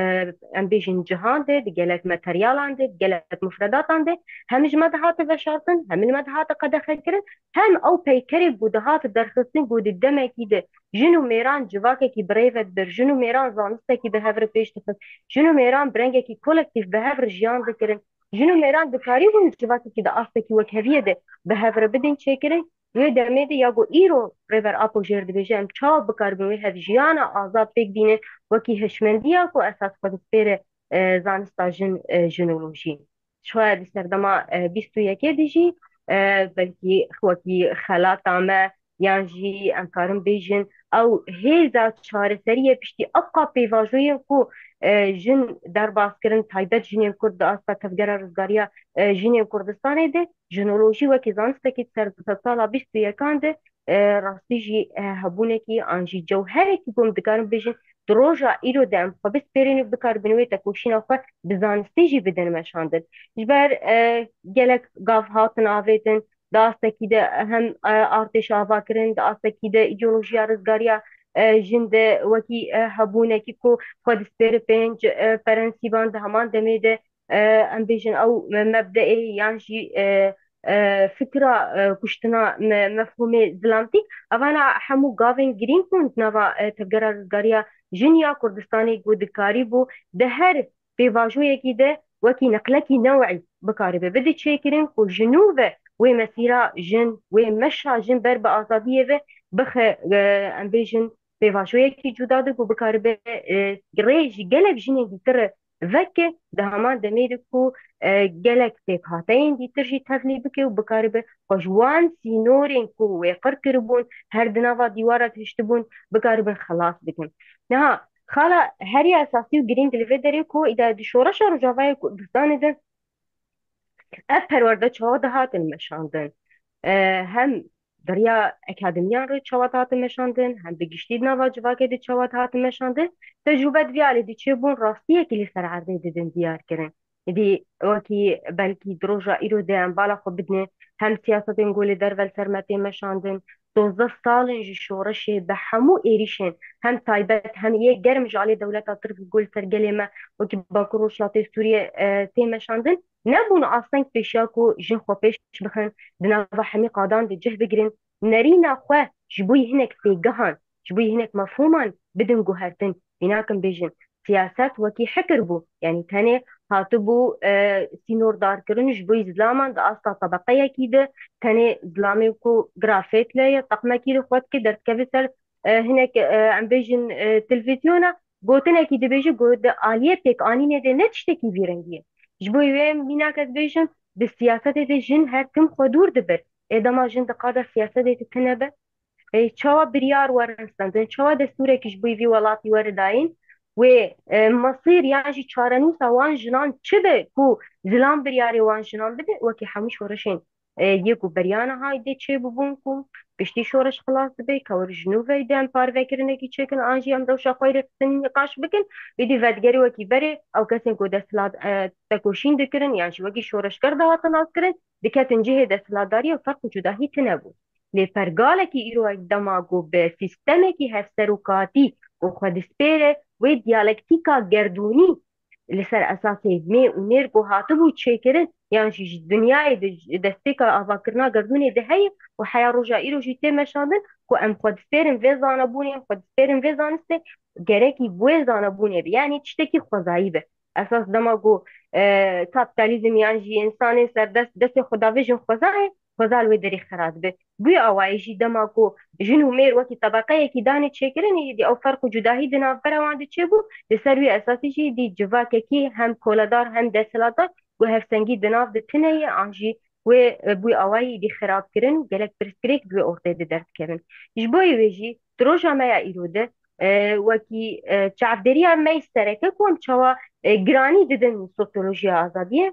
em bêjin cihan de, di gelek materyalan de, di gelek mufredatan de, hem ji me dihate veşartin, hem li me dihate qedexekirin, hem ew peykerê ku dihate derxistin ku di demekî de jin û mêran civakekî bi rê ve dibir, jin û mêran zanistekî bi hev re pêş dixist, jin û mêran bi rengekî kolektîf bi hev re jiyan dikirin, jin û mêran dikarîbûn civakekî di astekî wekheviyê de bi hev re bidin çêkirin. Wê demê de ya ku îro Rêber Apo jêr dibêje, em çawa bikaribin wê hevjiyana azad pêk bînin, wekî hişmendiya ku esas xwe dispêre, e, zanista jin, e, jinolojî. Şoya di serdema, e, bîst û yekê de jî, e, belkî wekî xelata me yan jî em karin bêjin, ew hêza çareseriyê piştî ewqa pêvajoyên ku, e, jin derbas kirin, taybet jinên Kurd di asta tevgera rizgariya, e, jinên Kurdistanê de, jinolojî wekî zanistekî di ser, di sala bîst û yekan de, e, rastî jî, e, hebûnekî an jî cewherekî ku em dikarin bêjin, di roja îro de em xwe bispêrîn û bikaribin wê tekoşîna xwe bi zanistî jî bidin meşandin. Ji ber, e, gelek gav hatin avêtin, di astekî de hem, e, artêş ava kirin, di astekî de îdeolojiya rizgariya, e, jin de wekî, e, hebûnekî ku xwe dispêre pênc, e, prensîban, di heman demê de, e, em bêjin ew mebdeê yan jî, e, e, fikra, e, kuştina me-, mefhûmê zilamtî. Evana hemû gavên girîng bûn di nava, e, tevgera rizgariya jin ya Kurdistanê ku dikarîbû di her pêvajoyekî de wekî neqlekî new'î bikaribe bide çêkirin ku ji nû ve wê mesîra jin, wê meşa jin ber bi azadiyê ve bixe, e, em bêjin pêvajoyekî cuda de ku bikaribe, e, rê ji gelek jinên dîtir re veke, di heman demê de ku, e, gelek pêkhateyên dîtir jî tevlî bike û bikaribe xwe ji wan sînorên ku wê qir kiribûn, her di nava dîwara de hiştibûn, bikaribin xelas bikin. Niha xala herî esasî û girîng li vê derê ku îda di şoreşa Rojavayê Kurdistanê de ev perwerde çawa dihatin meşandin, e, hem di riya akademiyan re çawa dihatin meşandin, hem bi giştî di nava civakê de çawa dihatin meşandin, tecrûbe di vî alî de çêbûn rastiyekî li ser erdê didin diyar kirin. Êdî wekî belkî di roja îro de em bala xwe bidine, hem siyasetên ku li derve li ser me tê meşandin, dozdeh sal in ji şoreşê bi hemû êrîşên hem taybet hem yê germ ji alî dewleta Tirk ku li ser gelê me wekî Bakur Rojhilatê Sûriyê, e, tê meşandin, nebûn asteng pêşiya ku jin xwe pêş bixin, di nava hemî qadan de cih bigirin, nerîna xwe ji bo yî hinek têgehan, ji bo yî hinek mefhûman bidin guhertin. Vî nakin bêjin, siyaset wekî hikir bû. Yanî tenê hatibû, e, sînordarkirin ji bo yî zilaman di asta tebeqeyekî de, tenê zilamê ku grafêt le ye, teqmekî li xwe dike, derdikeve ser, e, hinek, e, em bêjin, e, televîzyona, gotinekî dibêje ku di aliyê pêkanînê de ne tiştekî vî rengî ye. Ji bo wê mînak ez bêjim, di siyasetê de jin her tim xwe dûr dibir. Ê dema jin di qada siyasetê de tune be, ê çawa biryar werin stendin, çawa destûrekî ji bo vî welatî were dayîn, wê, e, mesîr yan jî çarenûsa wan jinan çi be ku zilam biryarê wan jinan bide, wekî hemû şoreşên, e, yê ku beriya niha dê çêbibûn ku piştî şoreş xilas dibe, ka were ji nû ve dê em parvekirinekî çêkin, an jî em rewşa xwe rê xistin nîqaş bikin, êdî vedigerî wekî berê ew kesên ku desthilat, e, tekoşîn dikirin yan jî wekî şoreşger dihatin naskirin, diketin cihê desthilatdariyê û ferq û cudahî tune bû. Lê pergalekî îro dema ku bi sîstemekî hevserokatî ku xwe dispêre wê diyalektîka gerdûnî li ser esasê mê û nêr ku hatibû çêkirin, yan jî ji dinyayê de ji destpêka avakirina gerdûnê de heye û heya roja îro jî tê meşandin ku em xwe dispêrin vê zanebûnê, em xwe dispêrin vê zanistê, gerekî bi wê zanebûnê be. Yanî tiştekî xwezayî be. Esas dema ku, e, kapîtalîzm yan jî însanên serdest destê xwe davêjin xwezayê, xweza li wê derê xera dibe. Bi wî awayî jî dema ku jin û mêr wekî tebeqeyekî danê çêkirinê, êdî ew ferq û cudahî di navbera wan de çêbû, li ser wî esasî jî dî civakekî hem koledar hem desthilatdar ku hevsengî di nav de tune ye, an jî wê, e, bi wî awayî dî xirabkirin û gelek pirsgirêk di wê ortê de derdikevin. Ji bo wê jî di roja me ya îro de, e, wekî, e, çavdêriya me yî sereke ku em çawa, e, giranî didin sosyolojiya azadiyê,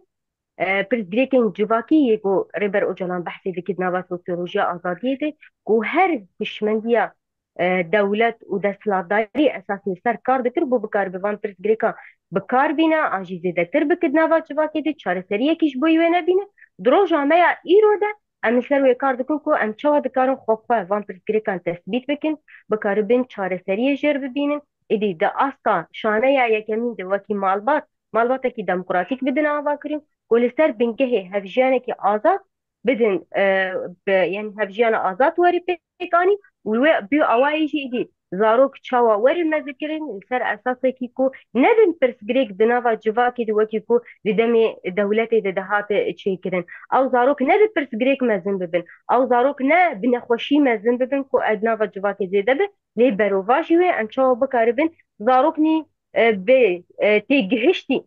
e, pirsgirêkên civakî yê ku Rêber Ocalan behsê dikir di nava sosyolojiya azadiyê de, ku her hişmendiya, e, dewlet û desthilatdarî esasî li ser kar dikir, bo bikaribe van pirsgirêkan bi kar bîne, an jî zêdetir bike di nava civakê de, çareseriyekî ji bo wê nebîne. Di roja me ya îro de em li ser wê kar dikin ku em çawa dikarin xwe bi xwe van pirsgirêkan tesbît bikin, bikaribin çareseriyê jêr bibînin, êdî di asta şaneya yekemîn de wekî malbat, malbatekî demokratîk bidin avakirin, ku li ser bingehê hevjiyanekî azad bidin, e, bi, yanî hevjiyana azad werî pêk anî û wê bi awayî jî êdî zarok çawa werin mezinkirin li ser esasekî ku nebin pirsgirêk di nava civakê de wekî ku di demê dewletê de dihate çêkirin. Ew zarok ne bi pirsgirêk mezin bibin. Ew zarok ne bi nexweşî mezin bibin ku di nava civakê zêde be. Lê berovajî wê em çawa bikaribin zaroknî, e, bi, e, têgihiştî,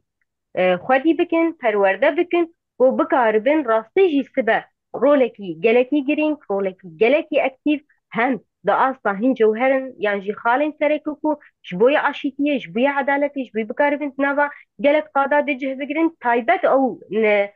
e, xwedî bikin, perwerde bikin, ku bikaribin rastî jî sibe rolekî gelekî girîng, rolekî gelekî aktîf hem di asta hin cewherin yan jî xalên sereke ku ji bo yê aşîtiyê, ji bo yê edaletê, ji bo yê bikaribin di nava gelek qada de cih bigirin, taybet ew ne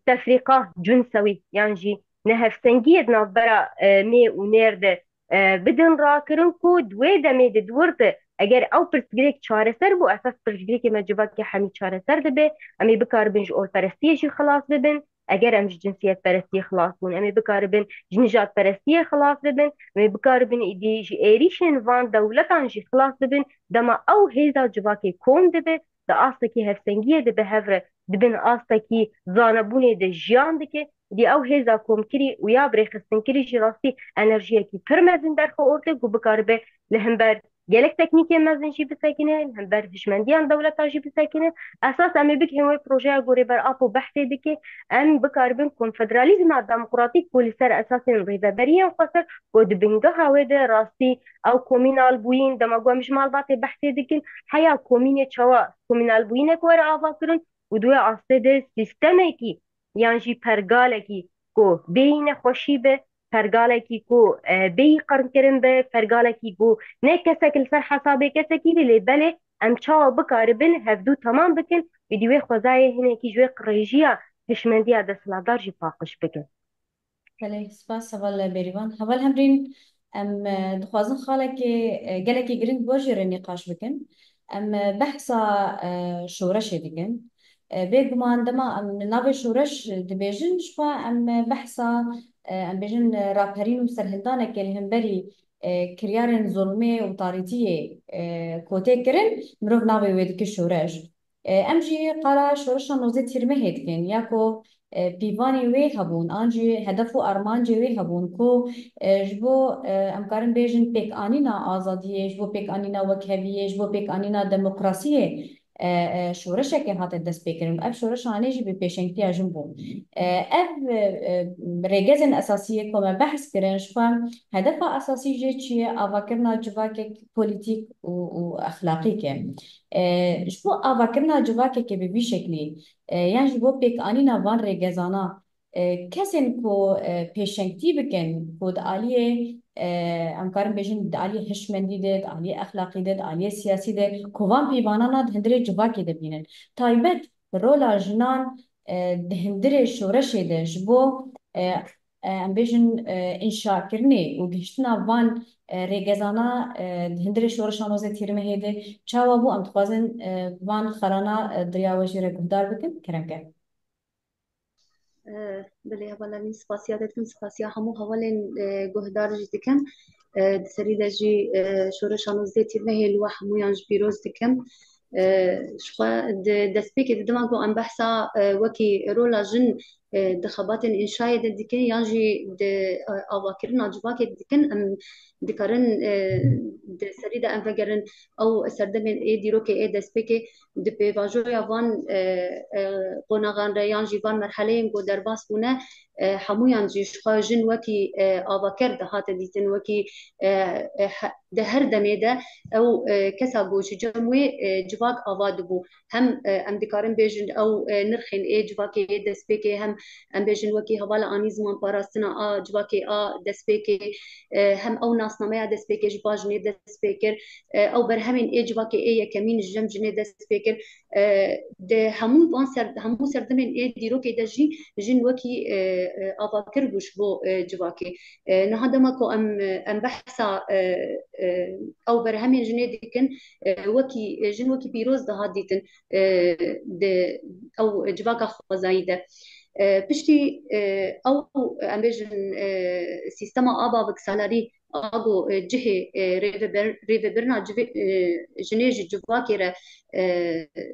tefrîqa cinsewî yan jî ne hevsengiyê di navbera, e, mê û nêr de, e, bidin rakirin ku di wê demê de di wir de eger ew pirsgirêk çareser bû, esas pirsgirêkê me civakê hemî çareser dibe, em ê bikaribin ji olperestiyê jî xilas bibin. Eger em ji cinsiyetperestiyê xilas bûn, em ê bikaribin ji nijadperestiyê xilas bibin, em ê bikaribin êdî ji êrîşên van dewletan jî xilas bibin. Dema ew hêza civakê kom dibe, di astekî hevsengiyê de bi hev re dibin astekî zanebûnê de jiyan dike. Êdî ew hêza komkirî û ya birêxistinkirî jî rastî enerjiyekî pir mezin derxe ortê ku bikaribe li hember gelek teknîkên mezin jî bisekine, li hember hişmendiyan dewleta jî bisekine. Esas em ê bigihên wê projeya ku Rêber Apo behsê dike, em bikaribin konfederalîzma demokratîk ku li ser esasên rêveberiyên xweser ku di bingeha wê de rastî ew komînal bûyîn, dema ku em ji malbatê behsê dikin, heya komînê çawa komînal bûyînek were avakirin û di wê astê de sîstemekî yan jî pergalekî ku bêyî nexweşî be, pergalekî ku, e, bêyî qirnkirin be, pergalekî ku ne kesek li ser hesabê kesekî be, lê belê em çawa bikaribin hevdû temam bikin, êdî wê xwezayê hinekî ji wê qirêjiya hişmendiya desthilatdar jî paqij bikin. Belê, spas heval Bêrîvan. Heval Hemrîn, em, e, dixwazin xalekê, e, gelekî giring bo jê re nîqaş bikin. Em, e, behsa, e, şoreşê dikin. E, bêguman dema em navê şoreş dibêjin, ji xwe em, e, behsa, e, em bêjin, e, raperîn û serhildaneke li hemberî, e, kiryarên zulmê û tarîtiyê, e, ku tê kirin, mirov navê wê dike şoreş. E, em jî qala şoreşa nozdeh Tîrmehê dikin, ya ku, e, pîvanê wê hebûn, an jî hedef û armancê wê hebûn ku, e, ji bo, e, em karin bêjin pêkanîna azadiyê, ji bo pêkanîna wekheviyê, ji bo pêkanîna demokrasiyê, e, e, şoreşeke hate destpêkirin. Ev şoreşa anê jî bi pêşengtiya jin bû. E, ev, e, e, rêgezên esasî yê ku me behs kirin, ji xwe hedefa esasî jê çi ye? Avakirina civakek polîtîk û, û exlaqîk e. E, ji bo avakirina civakekê bi vî şeklî, e, yan ji bo pêkanîna van rêgezana, e, kesên ku, e, pêşengtî bikin, ku di aliyê, e, em karin bêjin di aliyê hişmendî de, di aliyê exlaqî de, di aliyê siyasî de, ku van pîvanana di hundirê civakê de bînin. Taybet rola jinan, e, di hundirê şoreşê de ji bo, e, e, em bêjin, e, înşakirinê û gihiştina van, e, rêgezana, e, di hundirê şoreşa nozdeh Tîrmehê de çawa bû? Em dixwazin, e, van xalana, e, di riya we jê re guhdar bikin. Kerem ke. E, belê, hevala min spasiya te dikim, spasiya hemû hevalên, e, guhdar jî dikim. E, di serî de jî, e, şoreşa nozdeh Tîrmehê li we hemûyan jî pîroz dikim. E, ji xwe di destpêkê de dema ku em behsa, e, wekî rola jin, e, di xebatên înşayê de dikin yan jî di, e, avakirina civakê dikin, em dikarin, e, di serî de em vegerin ew serdemên ê dîrokê ê destpêkê di pêvajoya van, e, e, qonaxan re yan jî van merheleyên ku derbas bûne, e, hemûyan jî ji xwe jin wekî, e, avakir dihate dîtin, wekî, e, e, he-, di her demê de ew, e, kesa ku ji cem wê, e, civak ava dibû. Hem, e, em dikarin bêjin ew, e, nirxên ê civakê yê destpêkê, hem em bêjin wekî hevala anî ziman parastina a civakê a destpêkê, e, hem ew nasnameya destpêkê ji ba jinê dest pê kir, e, ew berhemên ê civakê ê yekemîn ji cem jinê dest pê kir. E, di hemû van ser, hemû serdemên ê dîrokê de jî jin wekî, e, e, avakir bû ji bo, e, civakê. E, niha dema ku em, em behsa, e, e, ew berhemên jinê dikin, e, wekî, e, jin wekî pîroz dihat dîtin, e, di ew civaka xwezayî de. E, piştî, e, ew, em bêjin, e, sîstema a bavik salarî a ku, e, cihê, e, rêveber-, rêvebirina civê-, e, jinê ji civakê re, e,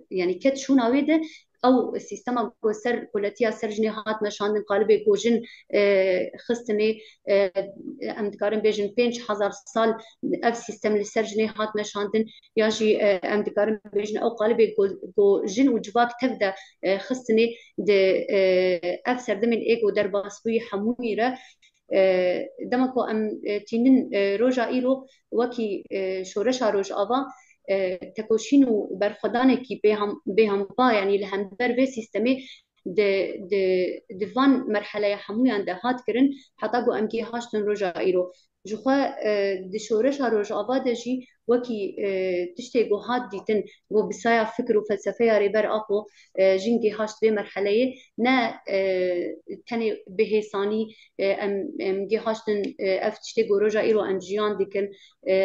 yanî ket şûna wê de, ew sîstema ku ser kuletiya ser jinê hat meşandin, qalibê ku jin, e, xistinê, e, em dikarin bêjin pênc hezar sal ev sîstem li ser jinê hat meşandin, ya jî, e, em dikarin bêjin ew qalibê ku, ku jin û civak tev de, e, xistinê di, e, ev serdemên ê ku derbas bûyî hemûyî re, e, dema ku em, e, tînin, e, roja îro wekî, e, şoreşa Rojava, e, tekoşîn û berxwedanekî bêham-, bêhempa, yanî li hember vê sîstemê di, di, di van merheleya hemûyan de hat kirin, heta ku em gêhaştin roja îro. Ji xwe, e, di şoreşa Rojava de jî wekî, e, tiştê ku hat dîtin, ku bi saya fikir û felsefeya Rêber Apo, e, jin gêhaşt vê merheleyê, ne, e, tenê bi hêsanî, e, em, em gêhaştin, e, ev tiştê ku roja îro em jiyan dikin, e,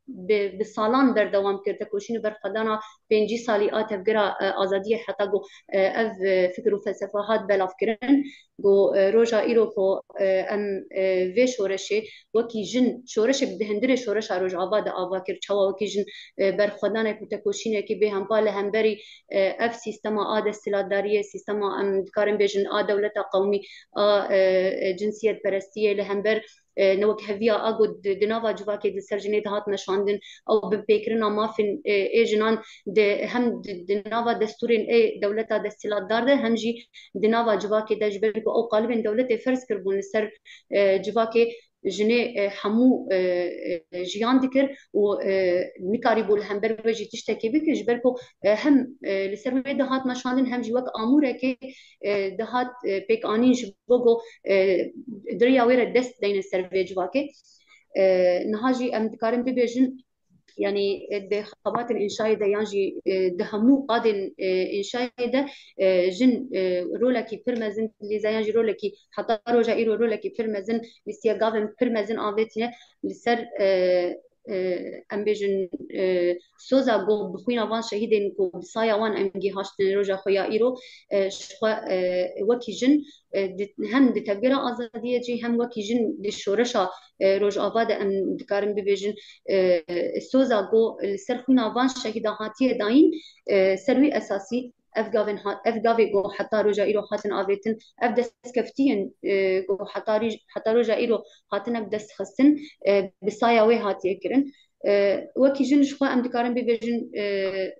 bi, bi salan berdewam kir, tekoşîn û berxwedana pêncî salî a tevgera, e, azadiyê heta ku, e, ev, e, fikir û felsefe hat belavkirin, ku, e, roja îro ku, e, em, e, vê şoreşê wekî jin, şoreşek di hundirê şoreşa Rojava de ava kir, çawa wekî jin, e, berxwedanek û tekoşînekî bêhempa li hemberî, e, ev sîstema a desthilatdariyê, sîstema em dikarin bêjin a dewleta qewmî, a, e, e, cinsiyetperestiyê li hember, e, newekheviya a ku di, di nava civakê di ser jinê dihat meşandin, ew binpêkirina mafên, e, ê jinan di, hem di, di nava destûrên ê dewleta desthilatdar de, hem jî di nava civakê de, ji ber ku ew qalibên dewletê ferz kiribûn li ser, e, civakê, jinê, e, hemû, e, e, jiyan dikir û, e, nikarîbû li hember wê jî tiştekê bike, ji ber ku, e, hem, e, li ser wê dihat meşandin, hem jî wek amûrekê, e, dihat, e, pêkanîn ji bo ku, e, di riya wê re dest deynin ser vê civakê. E, niha jî em dikarin bibêjin, yanî, e, di xebatên înşayê de yan jî, e, di hemû qadên, e, înşayê de, e, jin, e, rolekî pir mezin lîze yan jî rolekî heta roja îro rolekî pir mezin lîstiye, gavên pir mezin avêtine li ser, e, e, em bêjin, e, soza ku bi xwîna van şehîdên ku bi saya wan em gîhaştin roja xwe ya îro, e, ji xwe, e, wekî jin, e, di, hem di tevgera azadiyê jî hem wekî jin di şoreşa, e, Rojava de em dikarin bibêjin, e, soza ku li ser xwîna van şehîda hatiye dayîn, e, ser wî esasî ev gavên ha-, ev gavê ku heta roja îro hatin avêtin, ev destkeftiyên, e, ku heta rî-, heta roja îro hatine bi dest xistin, e, bi saya wê hatiye kirin. E, wekî jin ji xwe em dikarin bibêjin, e,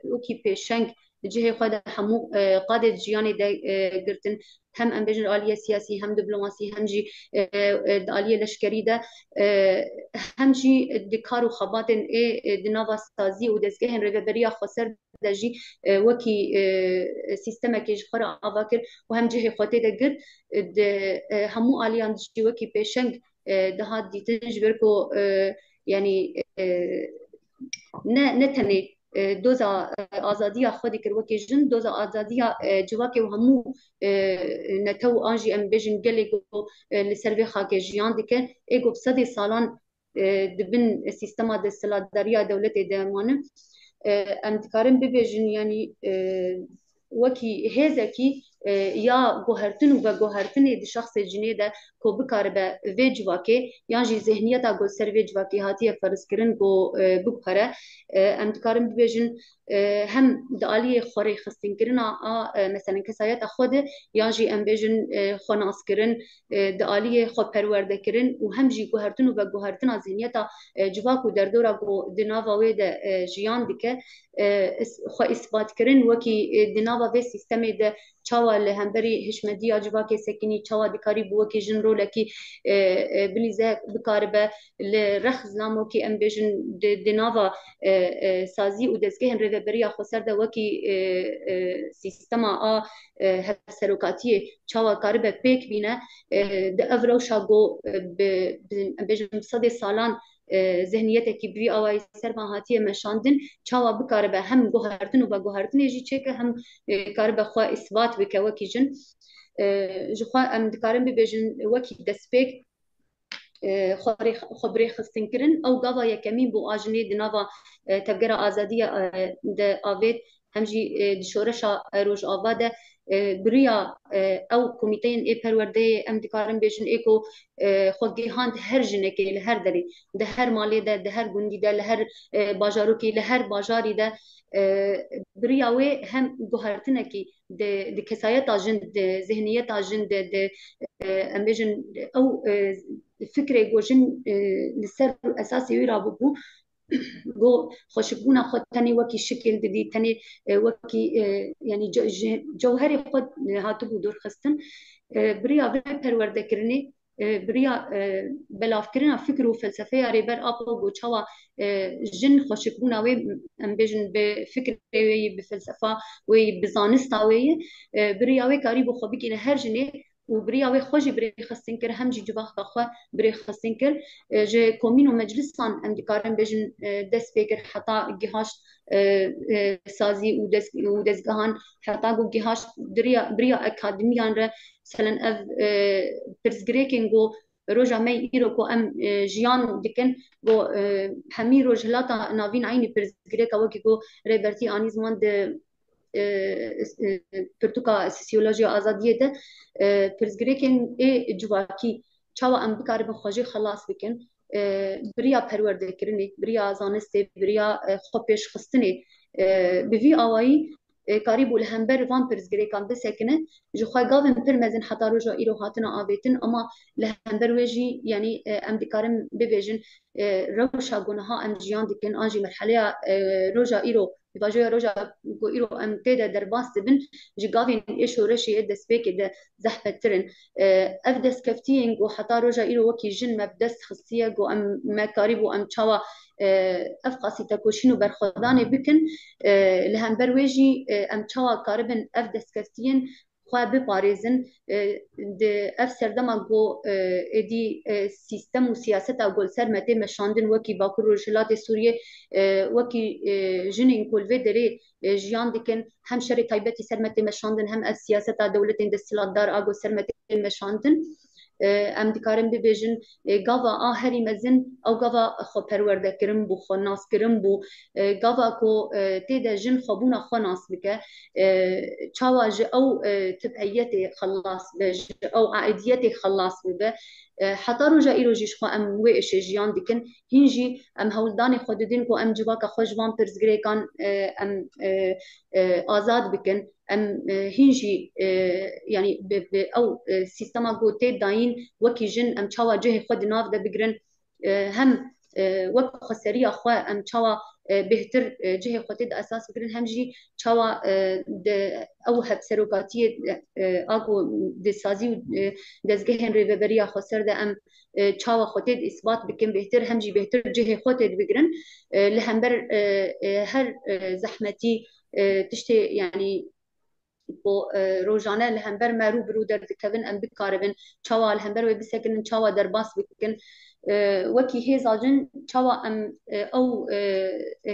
wekî pêşeng di cihê xwe de hemû, e, qadê di jiyanê de, e, girtin. Hem em bêjin aliyê siyasî, hem diplomasî, hem jî, e, e, di aliyê leşkerî de, e, hem jî di kar û xebatên ê, e, di nava sazî û dezgehên rêveberiya xweser de jî, e, wekî, e, sîstemekê ji xwe re ava kir û hem cihê xwe tê de girt, e, di, e, hemû aliyan jî wekî pêşeng, e, dihat dîtin, ji ber ku, e, yanî, e, ne, ne tenê, e, doza, e, azadiya xwe dikir wekî jin, doza azadiya, e, civakê û hemû, e, netew an jî em bêjin gelê ku, e, li ser vê xakê jiyan dike, ê ku bi sedê salan, e, di bin sîstema desthilatdariya dewletê de mane. E, em dikarin bibêjin, yanî, e, wekî hêzekî, e, ya guhertin û veguhertinê di şexsê cinê de ku bikaribe vê civakê yan jî zihniyeta ku ser vê civakê hatiye ferz kirin ku, e, biguhere. E, em dikarin bibêjin, e, hem di aliyê xwerêxistinkirina a, e, meselen kesayeta xwe de yan jî em bêjin, e, xwenaskirin, e, di aliyê xwe perwerdekirin û hem jî guhertin û veguhertina zihniyeta, e, civak û derdora ku di nava wê de, e, jiyan dike, e, is-, xwe îsbatkirin wekî, e, di nava vê sîstemê de çawa li hemberî hişmediya civakê sekinî, çawa dikarî bi wekî jin rolekî, e, e, bilîze, bikaribe li rex zilamokî em bêjin di, di nava, e, e, sazî û dezgehên rêveberiya xweser de wekî, e, e, sîstema a, e, hevserokatiyê çawa karibe pêk bîne, e, di ev rewşa ku, e, bi, bi, em bêjin bi sedê salan, e, zihniyetekî bi vî awayî ser van hatiye meşandin, çawa bikaribe hem guhertin û veguhertinê jî çêke, hem, e, karibe xwe îsbat bike wekî jin. E, ji xwe em dikarin bibêjin wekî destpêk, e, xwe rê-, xwe bi rêxistin kirin. Ew gava yekemîn bû a jinê di nava, e, tevgera azadiya, e, de avêt, hem jî, e, di şoreşa, e, Rojava de, e, bi riya, e, ew komîteyên ê perwerdeyê, em dikarin bêjin, ê ku, e, xwe gihand her jinekê li her derê, di her malê de, di her gundî de, li her, e, bajarokî, li her bajarî de, e, bi riya wê hem guhertinekî di, di kesayeta jin, di zihniyeta jin, di, di, e, em bêjin, ew, e, fikrê ku jin, e, li ser esasê wî rabûbû, ku xweşikbûna xwe tenê wekî şikil didî, tenê, e, wekî, e, yanî ce-, ji cewherê xwe, e, hatibû dûrxistin. E, bi riya vê perwerdekirinê, e, bi riya, e, belavkirina fikr û felsefeya Rêber Apo ku çawa, e, jin xweşikbûna wê, em bêjin, bi fikrê wê yî, bi felsefa wê yî, bi zanista wê yî, e, bi riya wê karîbû xwe bigihîne her jinê û bi riya wê xwe jî bi rê xistin kir, hem jî civaka xwe bi rê xistin kir. E, ji komîn û meclisan em dikarin bêjin, e, dest pê kir heta gihaşt, e, e, sazî û dez-, û dezgehan, heta ku gihaşt diriya, bi riya akademiyan re, meselen ev, e, pirsgirêkên ku roja me îro ku em, e, jiyan dikin, ku, e, hemî Rojhilata Navîn eynî pirsgirêka wekî ku Rêbertî anî ziman di, e, e, pirtûka Sosîolojiya Azadiyê de, e, pirsgirêkên ê civakî çawa em bikaribin xwe jê xelas bikin, e, bi riya perwerdekirinê, bi riya zanistê, bi riya, e, xwe pêşxistinê, e, bi vî awayî, e, karîbû li hember van pirsgirêkan bisekine, ji xwe gavên pir mezin heta roja îro hatine avêtin, ama li hember wê jî, yanî, e, em dikarin bibêjin, e, rewşa ku niha em jiyan dikin, an jî merheleya, e, roja îro, pêvajoya roja ku îro em tê de derbas dibin, ji gavên ê şoreşê yê destpêkê de zehmettir in. E, ev destkeftiyên ku heta roja îro wekî jin me bi dest xistiye, ku em, me karîbû em çawa, e, ev qasî tekoşîn û berxwedanê bikin, e, li hember wê jî, e, em çawa karibin ev destkeftiyên xwe biparêzin. E, di ev serdema ku, e, êdî, e, sîstem û siyaseta ku li ser me tê meşandin, wekî Bakur Rojhilatê Sûriyê, e, wekî, e, jinên ku li vê derê, e, jiyan dikin, hem şerê taybetî ser me tê meşandin, hem ev siyaseta dewletên desthilatdar a ku ser me tê meşandin. E, em dikarin bibêjin, e, gava a herî mezin ew gava xwe perwerdekirin bû, xwe naskirin bû, e, gava ku, e, tê de jin xwebûna xwe nas bike, e, çawa ji ew, e, tibeyetê xelas be, ji ew aidiyetê xelas bibe. E, heta roja îro jî ji xwe em wê êşê jiyan dikin. Hîn jî em hewldanê xwe didin ku em civaka xwe ji van pirsgirêkan, e, em, e, e, azad bikin. Em, e, hîn jî, e, yanî bi, bi ew, e, sîstema ku tê dayîn wekî jin em çawa cihê xwe di nav de bigirin, e, hem, e, wek xweseriya xwe em çawa, e, bêhtir, e, cihê xwe tê de esas bigirin, hem jî çawa, e, di ew hevserokatiyê, e, a ku di sazî û, e, dezgehên rêveberiya xweser de em, e, çawa xwe tê de îsbat bikin bêhtir, hem jî bêhtir cihê xwe tê de bigirin. E, li hember, e, e, her, e, zehmetî, e, tiştê, yanî, ku, e, rojane li hember me rû bi rû derdikevin, em bikaribin çawa li hember wê bisekinin, çawa derbas bikin. E, wekî hêza jin, çawa em, e, ew, e,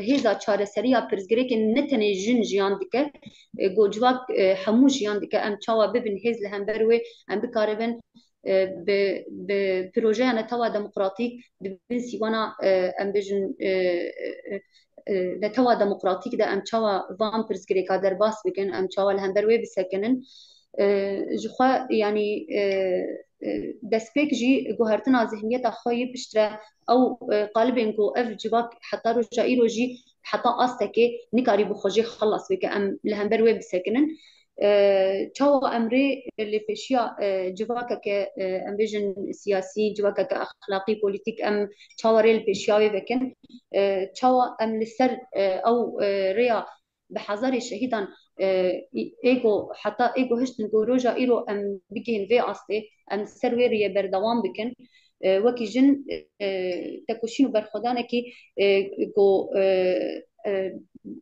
hêza çareseriya pirsgirêkên ne tenê jin jiyan dike, e, ku civak, e, hemû jiyan dike, em çawa bibin hêz li hember wê, em bikaribin, e, bi, bi projeya netewa demokratîk di bin sîwana, e, em bêjin, e, e, e, netewa demokratîk de em çawa van pirsgirêka derbas bikin, em çawa li hember wê bisekinin. E, ji xwe, yanî, e, e, destpêk jî guhertina zihniyeta xwe yê piştre ew, e, qalibên ku ev civak heta roja îro jî heta astekê nikarî bi xwe jê xelas bike, em li hember wê bisekinin. E, çawa em rê li pêşiya, e, civakeke, e, em bêjin siyasî, civakeke exlaqî, polîtîk, em çawa rê li pêşiya wê vekin? E, çawa em li ser, e, ew, e, rêya bi hezarê şehîdan, e, ê ku heta ê ku hiştin ku roja îro em bigihên vê astê, em li ser wê rêyê berdewam bikin. E, wekî jin, e, tekoşîn û berxwedanekî, e, ku, e, e,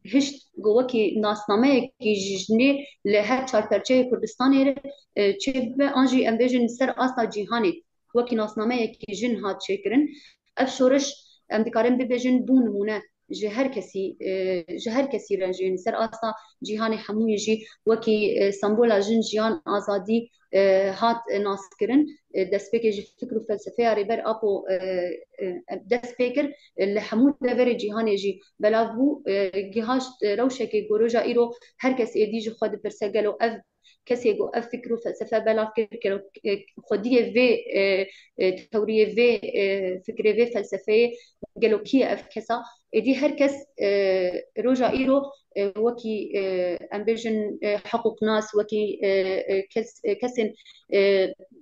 hişt ku wekî nasnameyekî ji jinê li her çar perçeyê Kurdistanê re, e, çêbibe, an jî em bêjin li ser asta cîhanê wekî nasnameyekî jin hat çêkirin. Ev şoreş, em dikarin bibêjin, bû nimûne ji her kesî, e, ji her kesî re jî, li ser asta cîhanê hemûyê jî wekî, e, sembola jin, jiyan, azadî, e, hat, e, naskirin. E, destpêkê ji fikr û felsefeya Rêber Apo, e, e, dest pê kir, e, li hemû deverê cîhanê jî belav bû, e, gihaşt, e, rewşekê ku roja îro her kes êdî ji xwe dipirse, gelo ev kesê ku ev fikr û felsefe belav kir, kero-, e, xwediyê vê, e, e, tewriyê vê, e, fikrê vê felsefeyê gelo kî ye ev kesa? Êdî her kes, e, roja îro, e, wekî, e, em bêjin, e, hiqûqnas, wekî, e, e, kes, e, kesên, e,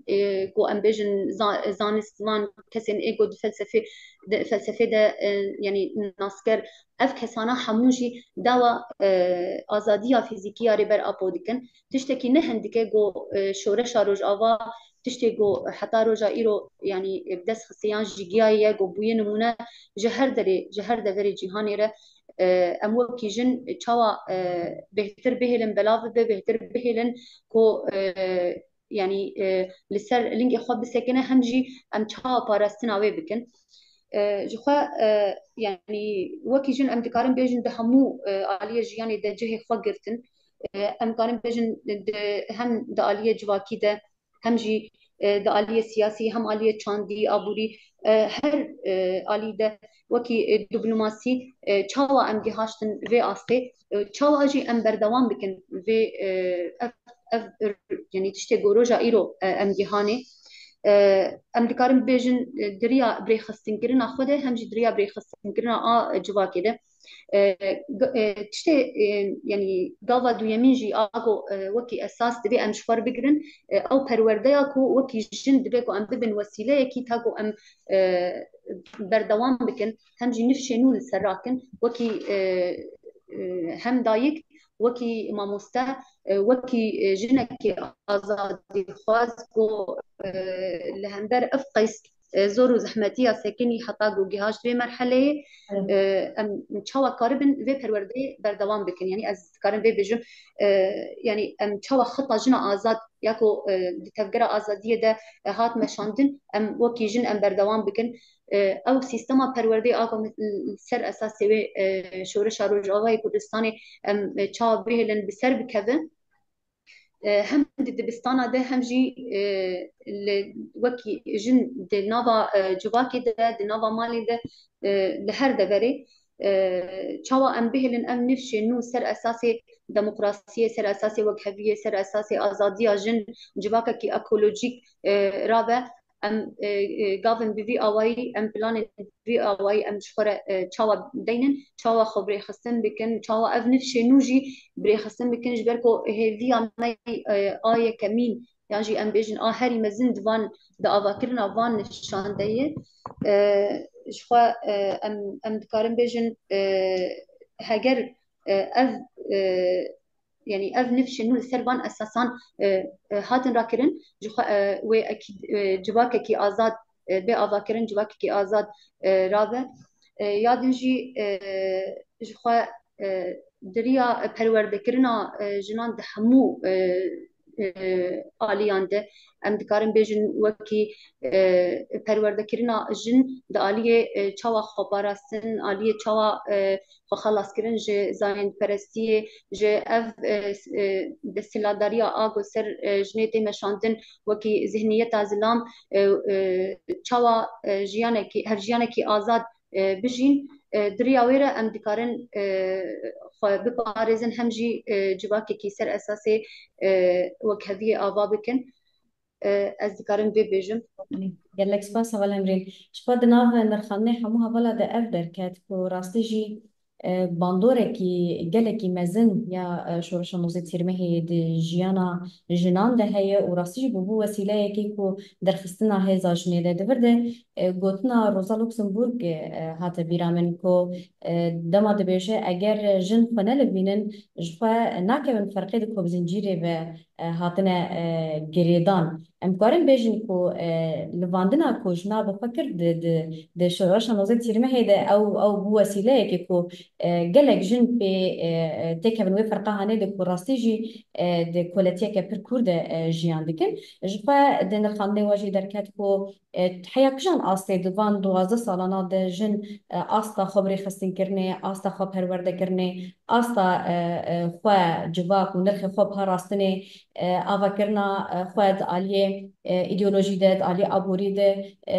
e, ku em bêjin za-, zanistvan, kesên ê ku di felsefê, di felsefê de, e, yanî nasker, ev kesana hemû jî dawa, e, azadiya fîzîkî ya Rêber Apo dikin. Tiştekî ne hindik e ku, e, şoreşa Rojava, tiştê ku heta roja îro, yanî, e, bi dest xistiyan jî giyayê ye ku bûye nimûne ji her derê, ji her deverê cîhanê re, e, em wekî jin çawa, e, bêhtir bihêlin, belav bibe, bêhtir bihêlin ku, e, yanî, e, li ser lingê xwe bisekine, hem jî em çawa parastina wê bikin. E, ji xwe, e, yanî wekî jin em dikarin bêjin di hemû, e, aliyê jiyanê de cihê xwe girtin. E, em karin bêjin di, hem di aliyê civakî de, hem jî, e, di aliyê siyasî, hem aliyê çandî, aborî, e, her, e, alî de wekî, e, diplomasî, e, çawa em gihaştin vê astê, e, çawa jî em berdewam bikin vê, e, ev, ev, yanî tiştê ku roja îro, e, em gihanê. E, em dikarin bêjin, e, di riya birêxistinkirina xwe de, hem jî di riya birêxistinkirina a civakê de. E, g-, e, tiştê, e, yanî gava duyemîn jî a ku, e, wekî esas divê em ji xwe re bigirin, e, ew perwerdeya ku wekî jin divê ku em bibin wesîleyekî ta ku em, e, berdewam bikin, hem jî nifşê nû li ser rakin, wekî, e, e, hem dayik, wekî mamoste, e, wekî, e, jinekî azadîxwaz ku, e, li hember ev qeys, e, zor û zehmetiya sekinî heta ku gihaşt vê merheleyê, Evet. e, em çawa karibin vê perwerdeyê berdewam bikin? Yanî ez dikarim vê bêjim, e, yanî em çawa xita jina azad ya ku, e, di tevgera azadiyê de, e, hat meşandin, em wekî jin em berdewam bikin. E, ew sîstema perwerdeyê a ku li ser esasê wê, e, şoreşa Rojavayê Kurdistanê em, e, çawa bihêlin bi ser bikeve. E, hem di dibistana de hem jî, e, li wekî jin di nava, e, civakê de, di nava malê de, e, li her deverê, e, çawa em bihêlin ev nifşên nû ser esasê demokrasiyê, ser esasê wekheviyê, ser esasê azadiya jin, civakekî ekolojîk, e, rabe, em, e, e, gavin bi vî awayî, em planên bi vî awayî em ji xwe re, e, çawa deynin, çawa xwe birêxistin bikin, çawa ev nifşê nû jî birêxistin bikin, ji ber ku hêviya me, e, a yekemîn, yan jî em bêjin a herî mezin di van, di avakirina van nifşandeyê, e, ji xwe, e, em, em dikarin bêjin, e, heger, e, ev, e, yanî ev nifşên nû li ser van esasan, e, e, hatin rakirin, ji xwe, e, wê ekî-, e, civakekî azad, e, bê avakirin, civakekî azad, e, rabe. E, ya din jî, e, ji xwe, e, di riya perwerdekirina, e, jinan di hemû, e, e, aliyan de em dikarin bêjin wekî, e, perwerdekirina jin di aliyê, e, çawa xweparastin, aliyê çawa, e, xwe xelas kirin ji zayendperestiyê, ji ev, e, s-, e, desthilatdariya a ku ser, e, jinê tê meşandin wekî zihniyeta zilam, e, e, çawa, e, jiyanekî, hevjiyanekî azad, e, bijîn, e, di riya wê re em dikarin, e, xwe biparêzin, hem jî, e, civakekî ser esasê, e, wekheviyê ava bikin. E, ez dikarim vê bêjim. Gelek spas, heval Emrîn. Ji xwe di nav nirxandinê hemû hevala de ev derket ku rastî jî, e, bandorekî gelekî mezin ya, e, şoreşa nozdeh Tîrmehê di jiyana jinan de heye û rastî jî bûbû wesîleyekê ku derxistina hêza jinê de. Di vir de, e, gotina Rosa Luxemburg, e, hate bîra min ku, e, dema dibêje, eger jin xwe nelivînin, ji xwe nakevin ferqê di ku bi zincîrê ve, e, hatine, e, girêdan. Em karin bêjin ku, e, livandina ku jina bi xwe kir di, di, di şoreşa nozdeh Tîrmehê de ew, ew bû wesîleyekê ku, e, gelek jin pê, e, e, têkevin wê ferqa hanê de ku rastî jî, e, di koletiyeke pir kûr de, e, jiyan dikin. Ji xwe di nirxandinê we jî derket ku, e, heya kijan astê di van duwazdeh salana de jin, e, asta xwe birêxistinkirinê, asta xwe perwerdekirinê, asta, e, e, xwe civak û nirxê xwe parastinê, e, avakirina, e, xwe di aliyê, e, îdeolojî de, di aliyê aborî de, e,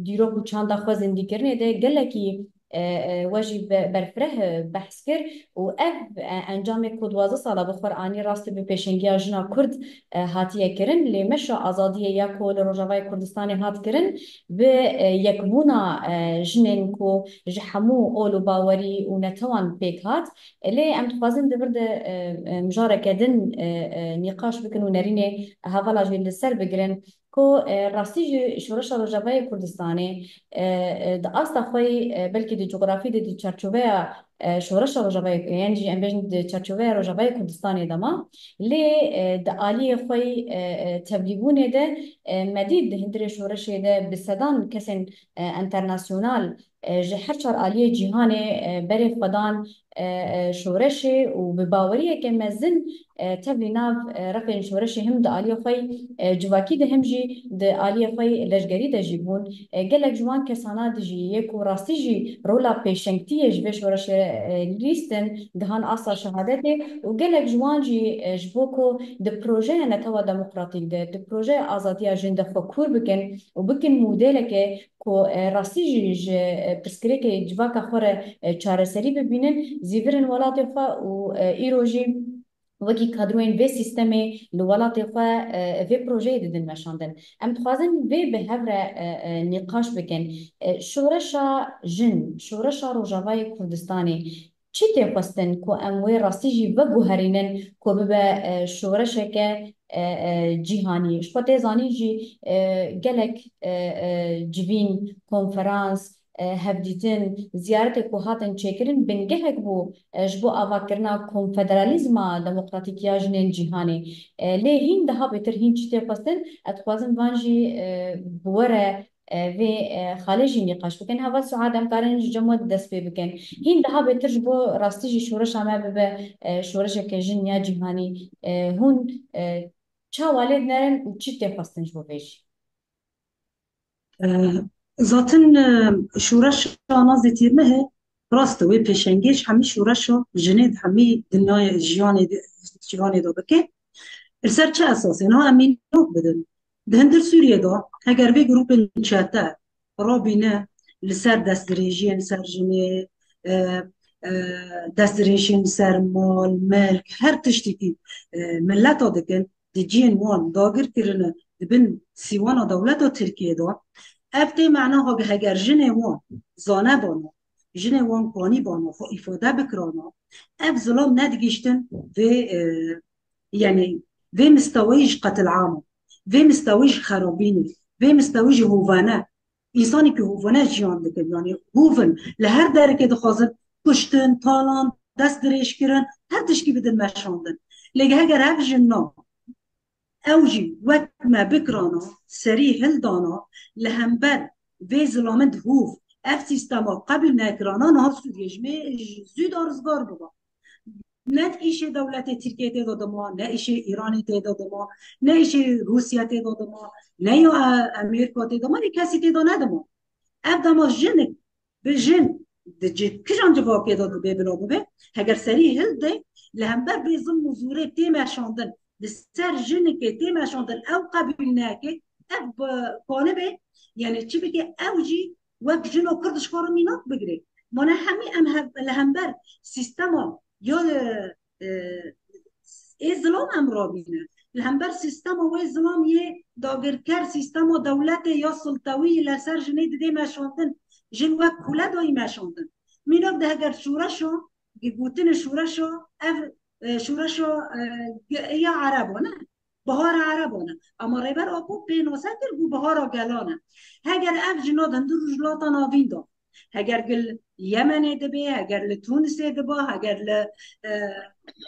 dîrok û çanda xwe zindîkirinê de gelekî, e, e, we jî be-, berfireh, e, behs kir û ev, e, encamê ku duwazdeh sala bi xwe re anî rastî bi pêşengiya jina Kurd, e, hatiye kirin. Lê meşa azadiyê ya ku li Rojavayê Kurdistanê hat kirin, bi, e, yekbûna, e, jinên ku ji hemû ol û bawerî û netewan pêk hat. Lê em dixwazin di vir de, e, e, mijareke din, e, e, nîqaş bikin û nerînê hevala jî li ser bigirin ku, e, rastî jî Şoreşa Rojavayê Kurdistanê, e, e, di asta xwe yî, e, belkî di cografî de, di çarçoveya, e, Şoreşa Rojavayê, yan jî em bêjin di çarçoveya Rojavayê Kurdistanê de ma, lê, e, di aliyê xwe yî, e, e, tevlîbûnê de, e, me dît di hundirê şoreşê de bi sedan kesên, e, enternasyonal, e, ji her çar aliyê cîhanê, e, berê xwe dan, e, e, şoreşê û bi baweriyeke mezin, e, tevlî nav, e, refên şoreşê him di aliyê xwe yî, e, civakî de him jî di aliyê xwe yî leşgerî de jî bûn. E, gelek ji wan kesana de jî yê ku rastî jî rola pêşengtiyê ji vê şoreşê, e, lîstin, dihan asta şehadetê û gelek ji wan jî, e, ji bo ku di projeya netewa demokratîk de, di projeya azadiya jin de xwe kûr bikin û bikin modeleke ku, e, rastî jî ji, e, pirsgirêkê civaka xwe re, e, çareserî bibînin, zîvirên welatê xwe û, e, îro jî wekî kadroyên vê sîstemê li welatê xwe, e, vê projeyê didin meşandin. Em dixwazin vê bi hev re, e, e, nîqaş bikin. E, şoreşa jin, şoreşa Rojavayê Kurdistanê çi tê xwestin ku em wê rastî jî veguherînin ku bibe, e, şoreşeke, e, e, cîhanî? Ji xwe tê zanîn jî, e, gelek, e, e, civîn, konferans, e, hevdîtin, ziyaretê ku hatin çêkirin, bingehek bû, e, ji bo avakirina konfederalîzma demokratîk ya jinên cîhanê. E, lê hîn daha bêtir hîn çi tê xwestin, ez dixwazim van jî, e, bi we re, e, vê, e, xalê jî nîqaş bikin. Heval Suad, em karin ji cem we dest pê bikin. Hîn daha bêtir ji bo rastî jî şoreşa me bibe, e, şoreşeke jin ya cîhanî. E, hûn, e, çawa lê dinerin û çi tê xwestin ji bo vê jî? E, Zaten, e, şoreşa Nazê Têrmehê rast e, wê pêşengê ji hemî şoreşa jinê di hemî dinyayê jiyanê de, jiyanê de bike. Li ser çi esasê? Niha em mînak bidin. Di hundir Sûriyê de heger vê grûpên çete rabîne li ser destdirêjiyên ser jinê, e, e, destdirêjiyên ser mal, milk, her tiştekî, e, mileta dikin, di cihên wan dagir kirine, di bin sîwana dewleta Tirkiyê de, ev tê mena ha heger jinê wan zanebana, jinê wan kanîbana, xwe îfade bikirana, ev zilam nedigihîştin vê, e, yanî vê misteweyî ji qetilama, vê misteweyî ji xerabînê, vê misteweyî ji hovane, Însanekî hovane jiyan dikin, yanî hovin li her derekê dixwazin kuştin, talan, dest dirêjkirin, her tişkî bidin meşandin. Lê heger ev jina ew jî wek me bikirana, serî hildana, li hember vê zilamin di hov ev sîstema qebûl nekirana, niha Sûriyê ji me zû da rizgar biba. Ne di îşê dewletê Tirkiyê tê de dima, ne îşê Îranê tê de dima, ne îşê Rûsya tê de dima, ne ya, e, Amerîka tê de dima, ne kesî tê de nedima. Ev dema jinik bi jin di ci-, kijan civakê de dibê bila bibe, heger serî hilde, li hember bê zilm û zûrê tê meşandin, li ser jinikê tê meşandin, ew qebûl neke, ev bi-, kanibe, yanî çi bike, ew jî wek jino Kurd ji xwe re mînak bigire. Mane hemî em hev-, li hember sîstema ya, e, e, ê zilam em rabîne. Li hember sîstema wê zilam yê dagirker, sîstema dewletê ya sultewî li ser jinê didê meşandin. Jin wek kule dayî meşandin. Mînak de heger şoreşa, gotinê şoreşa, ev, e, şoreşa, e, ya Ereba ne? Bihara Ereba ne? Ama Rêber Apo pê nase kir ku bihara gelan e. Heger ev jina di hundir Rojhilata Navîn de, heger li Yemenê dibe, heger li Tunisê dibe, heger li, e,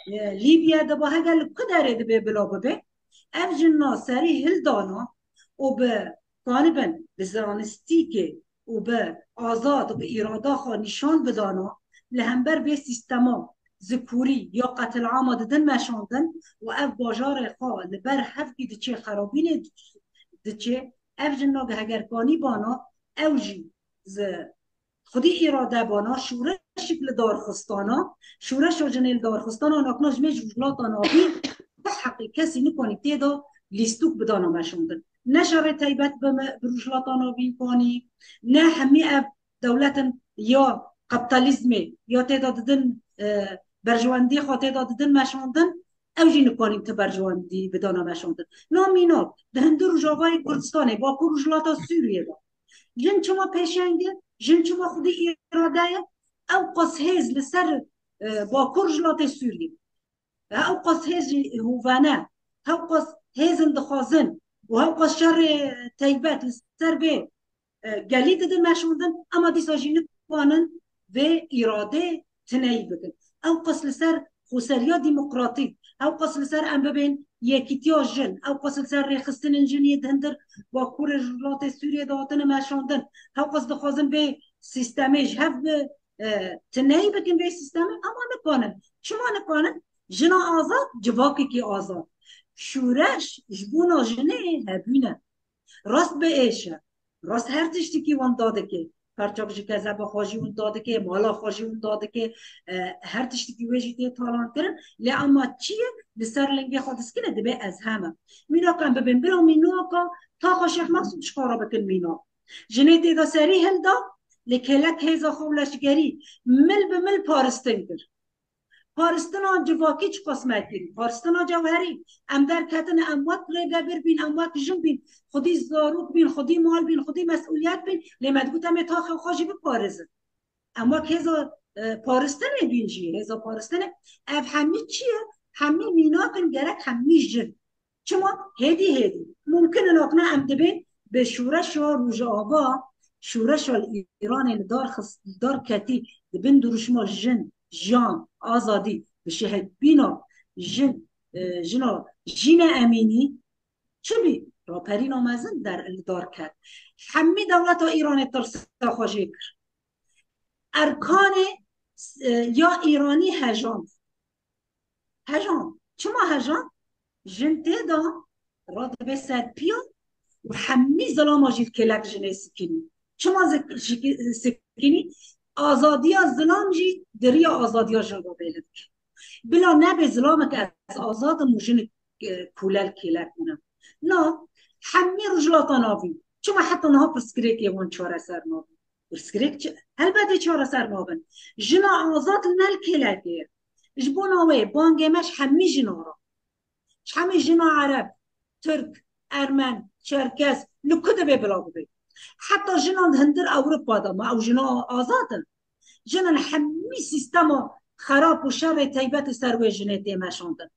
e, Lîbya dibe, heger li ku derê dibe bila bibe, ev jina serî hildana û bi, kanibin bi zanistîkê û bi azad û bi îrada xwe nîşan bidana, li hember vê sîstema zikurî ya qetilama didin meşandin û ev bajarê xwe li ber hevkî diçe xerabînê diçe, ev jina heger kanîbana, ew jî zi-, xwedî îrade bana, şoreşik li dar xistana, şoreşa jinê li dar xistana, nakna ji me ji Rojhilata Navîn bi heqî kesî nikanî tê de lîstûk bidana meşandin. Ne şerê taybet bi me, bi Rojhilata Navîn kanî, ne hemî ev dewletin ya kapitalizmê ya tê de didin, e, berjewendiyê xwe tê de didin meşandin, ew jî nikanîn ti berjewendî bidana meşandin. Na mînak, di hundir Rojavayê Kurdistanê, Bakur Rojhilata Sûriyê de jin çima pêşeng e, jin çima xwedî îrade ye, ew qas hêz li ser, e, Bakur Rojhilatê Sûriyê, ew qas hêz jî hûvene, ew qas hêzin dixwazin û ew qas şerê teybet li ser vê, e, gelî didin meşandin, ema dîsa jî nikanin vê îradê tineyî bikin. Ew qas li ser xweseriya demokratîk, ew qas li ser em bibên yekîtiya jin, ew qas li ser rêxistinên jin yê di hundir Bakurê Rojhilatê Sûriyê de hatine meşandin, ew qas dixwazin vê sîstemê ji hev bi, e, tineyî bikin vê sîstemê, ema nikanin. Çima nikanin? Jina azad, civakekî azad. Şûreş ji bona jinê hebûne. Rast bi êş e. Rast her tiştekî winda dike. Parçak ji kezeba xwe jî winda dike, mala xwe jî winda dike. E, her tiştekî wê jî tê talankirin. Lê ema çi ye? Li ser lingê xwe diskine, dibê ez heme. Mînak em bibên bila mînaka taxa Şêx Mexsûd ji xwe re bikin mînak. Jinê tê de serî hilda, lê kêlek hêza xwe û leşgerî mil bi mil paristin kir. Paristina civakî çiqas me kirî, paristina cewherî, em derketine, em wek rêvebir bîn, em wek jin bîn, xwedî zarok bîn, xwedî mal bîn, xwedî mesûliyet bîn, lê me digot em ê taxê xwe jî biparêzin. Em wek hêza, e, paristinê bîn jî, hêza paristinê. Ev hemî çi ye? Hemî mînak in, gerek hemî jin. Çima? Hêdî hêdî. Mumkin in akna em dibên bi şûreşa Rojava, şûreşa li Îranê li dar xist, li dar ketî, di bin dirûşma jin, jiyan, azadî, bi şehidbîna jin, e, jina Jîne Emînî, çi bî? Raperîna mezin der, li dar ket. Hemî dewleta Îranê tirsa xwe jê kir. Erkanê, e, ya Îranî hejand. Hejand. Çima hejand? Jin tê de radibe ser piya û hemî zilama jî kêlek jinê sikînî. Çima zik-, jî-, sikînî? Azadiya zilam jî di riya azadiya jin re bê li dike. Bila nebe zilamek ez azad im û jinik, e, kûlel kêlek bûne. Na, hemî Rojhilata Navîn. Çima heta niha pirsgirêkê wan çareser nabin? Pirsgirêk çi? Helbetê çareser nabin. Jina azad li ne li kêlekê ye. Ji bona wê bangê me ji hemî jina re. Ji hemî jina Ereb, Tirk, Ermen, Çerkes, li ku dibe bila bibe. Heta jinan di hundir Ewropa de ma ew jina azad in. Jinan hemî sîstema xerab û şerê teybet li ser wê jinê tê meşandin.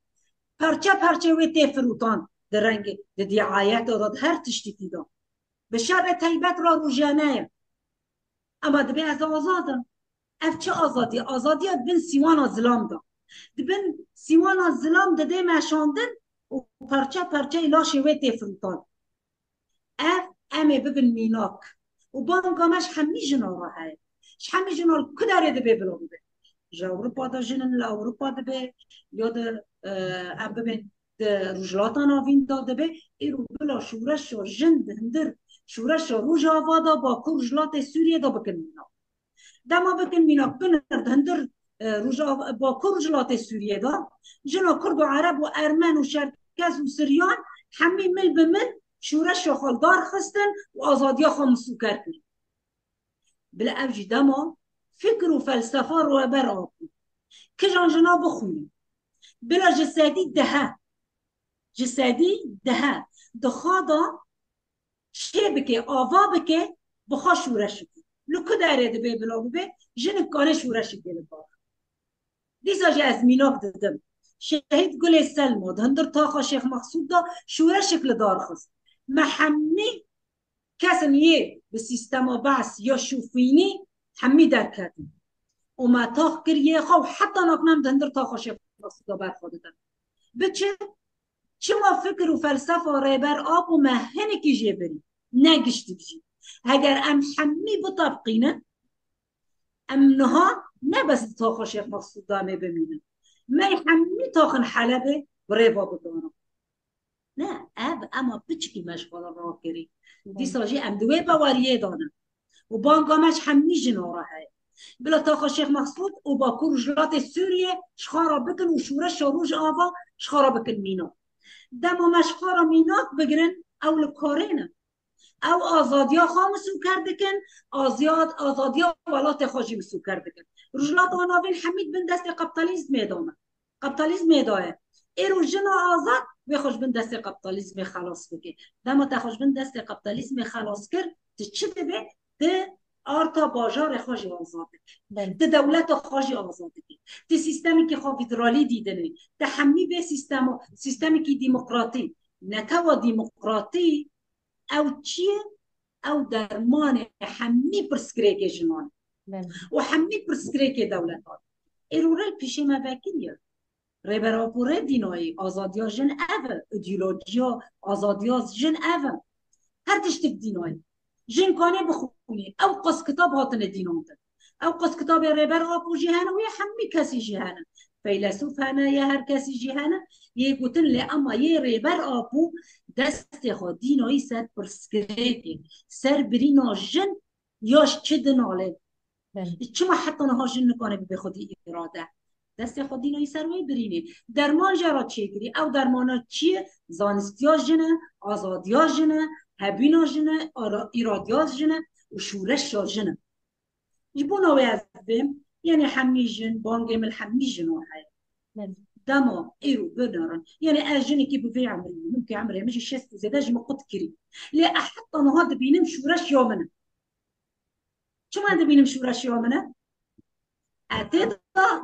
Parçe parçe wê tê firotan di rengê, di dîayeta de, di her tiştekî de. Bi şerê teybet re rojane ye. Ema dibe ez azad im. Ev çi azadî? Azadiya di bin sîwana zilam de. Di bin sîwana zilam de dê meşandin û parçe parçeyê laşê wê tê firotan. Ev em ê bibin mînak. Û banga me ji hemî jina re heye. Ji hemî jina li ku derê dibe bila bibe. Ji Ewropa de jin in, li Ewropa dibe, ya di, e, em bibên di Rojhilata Navîn de dibe, îro bila şûreşa jin di hundir şûreşa Rojava de, Bakur Rojhilatê Sûriyê de bikin mînak. Dema bikin mînak, binir di hundir, e, Rojava, Bakur Rojhilatê Sûriyê de, jina Kurd û Ereb û Ermen û Çerkez û Siryan hemî mil bi mil şûreşa xwe li dar xistin û azadiya xwe misûker kirin. Bila ev jî dema fikr û felsefa Rêber Apo. Kijan jina bixwînin. Bila ji sedî dehe, ji sedî dehe di xwe de çê bike, ava bike, bi xwe şûreş bike. Li ku derê dibe bila bibe, jinik kane şûreşik bê li dar. Dîsa jî ez mînak didim. Şehîd Gulê Selma di hundir taxa Şêx Mexsûd de şûreşik li dar xist. Me hemî kesin yê bi sîstema Be's ya şûfînî hemî derketin. Û me tax kir yê xwe û heta naknem di hundir taxa Şêx Mexsûd de berxwe didin. Bi çi? Çima fikir û felsefa Rêber Apo me hinekî jê birî, ne giştik jî. Heger em hemî biteqînin, em niha ne bes li taxa Şêx Mexsûd de em ê bimînin. Me hemî taxin Helebê bi rêva bidanin. Ne, ev ema piçikî me ji xwe re rakirî. Dîsa jî em di wê baweriyê de ne. Û banga me ji hemî jina re heye. Bila taxa Şêx Mexsûd û Bakur Rojhilatê Sûriyê ji xwe re bikin û şûreşa Rojava ji xwe re bikin mînak. Dema me ji xwe re mînak bigirin, ew li karê ne. Ew azadiya xwe misûker dikin, aziyad-, azadiya welatê xwe jî misûker dikin. Rojhilata Navîn hemî di bin destê kapitalizmê de ne. Kapitalizmê de ye. Êro jina azad wê xwe ji bin destê kapitalizmê xelas bike. Dema te xwe ji bin destê kapitalizmê xelas kir, tu çi dibe? Tu arta bajarê xwe jî azad dike. Belê. Tu dewleta xwe jî azad dike. Tu sîstemekî xwe federalî dîtinê. Tu hemî vê sîstema, sîstemekî demokratî, netewa demokratî, ew çi ye? Ew dermanê hemî pirsgirêkê jinan e. Belê. Û hemî pirsgirêkê dewletan e. Êro rê pêşê me vekiriye. Rêber Apo rê dînayî, azadiya jin ev e, îdeolojiya azadiya jin ev e. Her tiştik dînayî. Jin kanê bixwînî, ew qas kitab hatine dînandin. Ew qas kitabê Rêber Apo jî hene, wê hemî kesî jî hene. Feylesûf hene, yê her kesî jî hene. Yê gotin lê ema yê Rêber Apo destê xwe dînayî ser pirsgirêkê, ser birîna jin ya ji çi dinalê. Belê. Çima heta niha jin nikane bibe xwedî îrade? Destê xwe dînayî ser wê birînê. Derman jê re çêkirî. Ew dermana çi ye? Zanistiya jin e, azadiya jin e, hebîna jin e, ara-, îradiya jin e û şûreşa jin e. Ji bona wê ez dibêm, yanî hemî jin, bangê min hemî jin o heye. Belê. Dema êro binerin. Yanî ez jinekî bi vê emrî, mimkî emrê min jî şêst û zêde ji min qut kirî. Lê ez heta niha dibînim şûreş ya min e. Çima dibînim şûreşiya min e? Ez tê de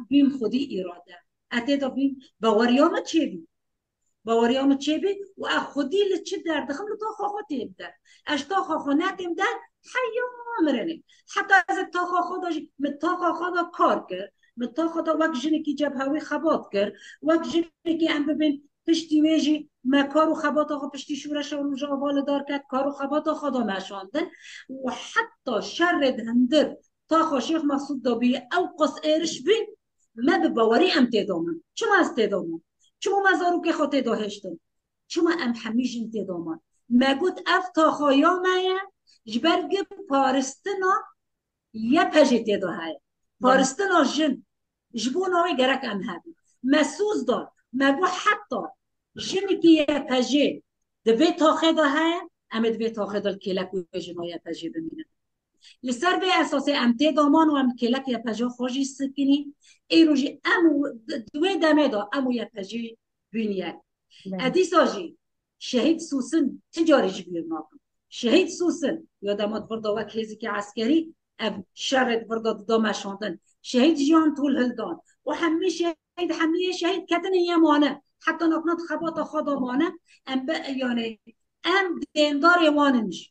bîm xwedî îrade. Ez tê de bîm baweriya min çêbî. Baweriya min çêbî û ez xwedî li çi derdixim, li taxa xwe têm der. Ez ji taxa xwe netêm der, heya mirinê. Heta ez ê taxa xwe de jî, min taxa xwe de kar kir. Min taxa de wek jinekî cebhewî xebat kir. Wek jinekî em bibên piştî wê jî me kar û xebata xwe piştî şûreşa Rojava li dar ket, kar û xebata xwe da meşandin û heta şerê di hundir taxa Şêx Mexsûd de bûye ew qas êriş bû, me bi bawerî em tê de man. Çima ez tê de mam? Çima me zarokê xwe tê de hêştin? Çima em hemî jin tê de man? Me got ev taxa ya me ye, ji ber gi paristina Y P G tê de heye. Paristina jin. Ji bona wê gerek em hebin. Me soz da, me got heta jinekî Y P G di vê taxê de heye, em ê di vê taxê de li kêlek wê jina Y P G bimînin. Li ser vê esasê em tê daman û em kêlek Y P G xwe jî sikinî. Êro jî em û di, di wê demê de em û Y P G bûn yek. Belê. Ez dîsa jî şehîd Sûsin ti carî ji bîr nakim. Şehîd Sûsin, ya dema di vir de wek hêzikê eskerî ev şerê di vir de dida meşandin. Şehîd Jiyan Tolhildan û hemî şehîd, hemî yê şehîd ketine yê mane. Heta nakna di xebata xwe de mane. Em be, yanî em dêndarê wan in jî.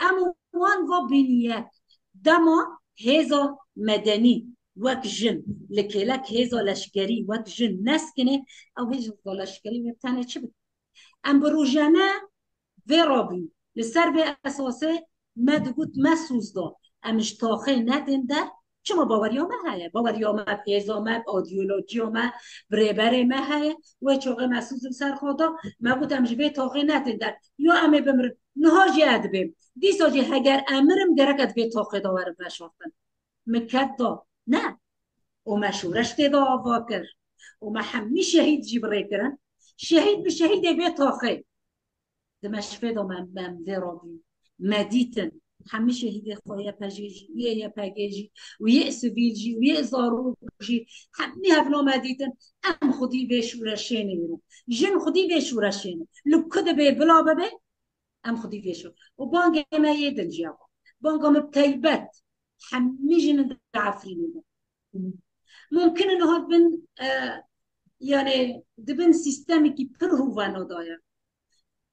Em û wan va bîn yek. Dema hêza medenî wek jin, li kêlek hêza leşkerî wek jin neskinê, ew hêza leşkerî wê tenê çi bike? Em bi rojane vê rabîn. Li ser vê esasê me digot me soz da. Em ji taxê nedên der. Çima baweriya me heye? Baweriya me, hêza me, ideolojiya me, bi rêberê me heye. Wê çaxê me soz li ser xwe da. Me got em ji vê taxê nedên der. Ya em ê bimirin. Niha jî ez dibêm. Dîsa jî heger em mirim gerek ez vê taxê de werim veşartin. Min ket da. Ne. Û me şoreş tê de ava kir. Û me hemî şehîd jî bi rê kirin. Şehîd bi şehîdê vê taxê. Di meşfê de me, me, em vê rabîn. Me dîtin. Hemî şehîdê xwe Y P G jî, yê Y P G jî, û yê sivîl jî, û yê zarok jî, hemî hevna me dîtin. Em xwedî vê şoreşê ne îro. Jin xwedî vê şoreşê ne. Li ku dibe bila bibe, em xwedî vê şo. Û bangê me yê din jî ya. Banga me bi taybet hemî jin di Efrînê de. Mumkin e niha bin, e, yani di bin sîstemekî pir hûveno de ye.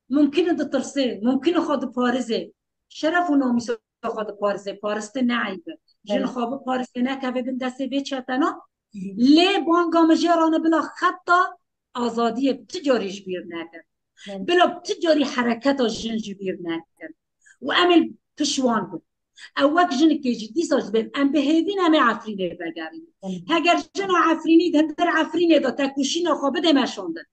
Mumkin e ditirsê, mumkin e xwe diparizê. Şeref û namûsa xwe diparizê, pariste ne eyb e. Jin Evet. xwe biparizê, nekeve bin destê vê çetena. Hı hı. Lê banga min jê re ne bila xeta azadiyê bi ti carî ji bîr nekin. Evet. Bila bi ti carî hereketa jin ji bîr nekin. Û em ê pişwan bin. Ew wek jinikê jî dîsa ji bin, em bi hêvî ne em ê Efrînê vegerînin. Evet. Heger jina Efrînî di hundir Efrînê de tekoşîna xwe bide meşandin.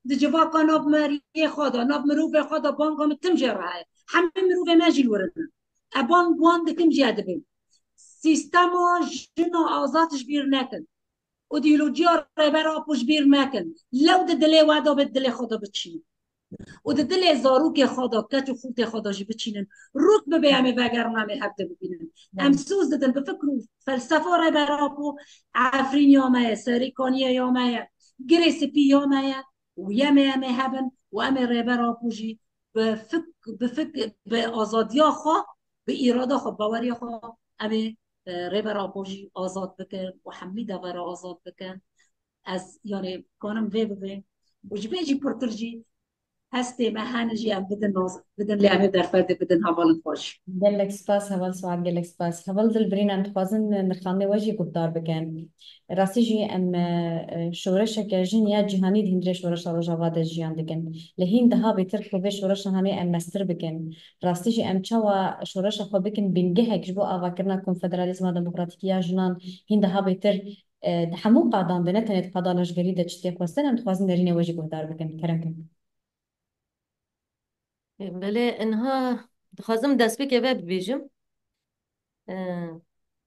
Di civaka nav meriyê xwe de, nav mirovê xwe de banga min tim jê re heye. Hemî mirovê me jî li wir in. E bang wan dikim jê dibin. Sîstema jina azad ji bîr nekin. Îdeolojiya Rêber Apo ji bîr nekin. Lew di dilê we de be, dilê xwe de biçînin. û di dilê zarokê xwe de, keç û xultê xwe de jî biçînin. Rûk bibe em ê vegerin, em ê hevdî bibînin. Em soz didin bi fikr û felsefa Rêber Apo, Efrîn ya me ye, Serêkaniyê ya me ye, Girê Spî ya me ye û yê me em ê hebin û em ê Rêber Apo jî bi fik-, bi fik-, bi azadiya xwe, bi îrada xwe, bi baweriya xwe em ê, e, Rêber Apo jî azad bikin û hemî devera azad bikin. Ez, yanî, kanim vê bibe. Û ji vê jî pirtir jî hestê me hene jî em bidin naz-, bidin lê em ê derfetê bidin hevalên xwe jî. Gelek spas, heval Suad, gelek spas. Heval Dilbirîn, em dixwazin nirxandinê we jî guhdar bikin. Rastî jî em, e, e, şoreşeke jin ya cîhanî di hîndrê şoreşa Rojava de jiyan dikin. Lê hîn daha bêtir ku vê şoreşa hemê em mestir bikin. Rastî jî em çawa şoreşa xwe bikin bingehek ji bo avakirina konfederalîzma demokratîk ya jinan hîn daha bêtir, e, di hemû qadan de, ne tenê di qada leşgerî de çi tê xwestin, em dixwazin nerînê we jî guhdar bikin. Kerem kin. Belê, niha dixwazim destpêkê ve bibêjim. E,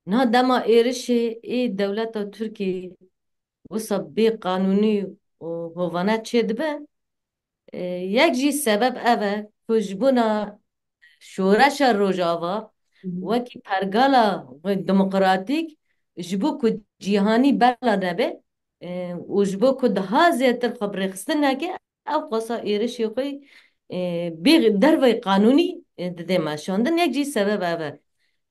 niha dema êrişê ê dewleta Tirkî wisa bê qanûnî û hovane çêdibe, e, yek jî sebeb ev e ku ji bona şoreşa Rojava Hı hı. wekî pergala demokratîk ji bo ku cîhanî bela nebe, e, û ji bo ku daha zêdetir xwe bi rêxistin neke, ew qasa êrişê xwe, e, bê dervey qanûnî, e, didê meşandin. Yek jî sebeb ev e.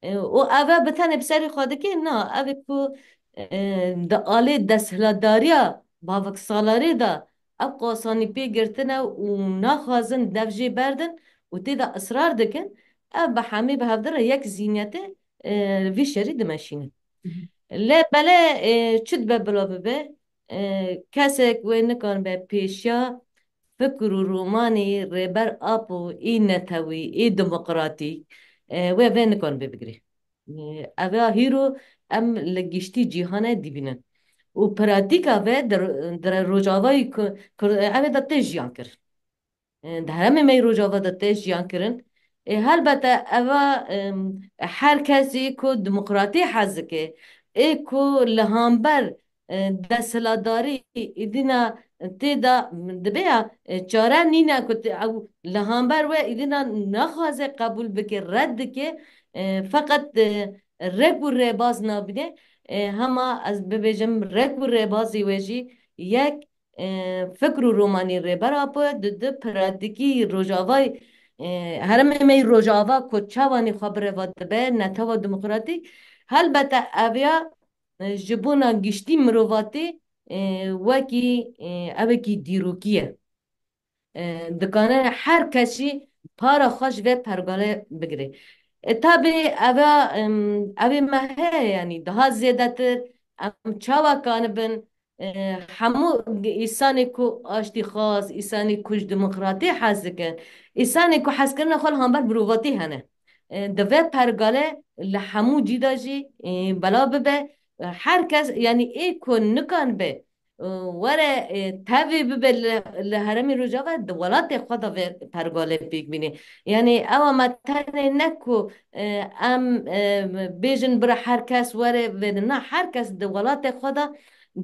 E, û ev e bi tenê bi serê xwe dike? Na, ev e ku, e, di alê desthilatdariya baviksalarê de ev qasanî pê girtine û naxwazin dev jê berdin û tê de israr dikin. Ev bi hemî bi hevdira yek zîniyetê, e, vî şerî dimeşînin. Hı hı. Lê belê, e, çi dibe bila bibe? E, kesek wê nikanibe pêşiya fikr û romanê Rêber Apo ê netewî, ê demokratîk, e, wê vê nikanibe bigire. E, ev ya hîro em li giştî cîhanê dibînin. Û pratîka vê di, di Rojavayê Ku-, Kur-, ev ê de tê jiyan kir. E, di herêmê me yê Rojava de tê jiyan kirin. E, helbete eva, em, her kesî ku demokratî hez dike, ê ku li hamber, e, desthilatdarî îdîna tê de dibe ya, e, çare nîne ku tê, ew li hamber we îdîna naxwaze qebûl bike, red dike, e, feqet, e, rêk û rêbaz nabîne. E, hema ez bibêjim rêk û rêbazî we jî yek, e, fikr û romanî Rêber Apo di, di pratîkî Rojavayê, e, herêmê me yê Rojava ku çawanî xwe birêva dibe netewa demokratîk, helbete ev ya, e, ji bona giştî mirovatî, e, wekî, e, evekî dîrokî ye. E, dikane her kesî para xwe ji vê pergale bigire. E, tabî eve, em, evê me heye, yanî daha zêdetir em çawa kanibin, e, hemû însanê ku aştîxwaz, însanê ku ji demokratî hez dikin, însanê ku hezkirina xwe li hember mirovatî hene, e, di vê pergale li hemû cî de jî, e, bela bibe. E, her kes, yanî ê ku nikanibe, e, were, e, tevî bibe li, li herêmê Rojava, di welatê xwe de vê pergale pêk bîne. Yanî ewa me tenê ne ku, e, em, e, bêjin bira her kes were vê, na, her kes di welatê xwe de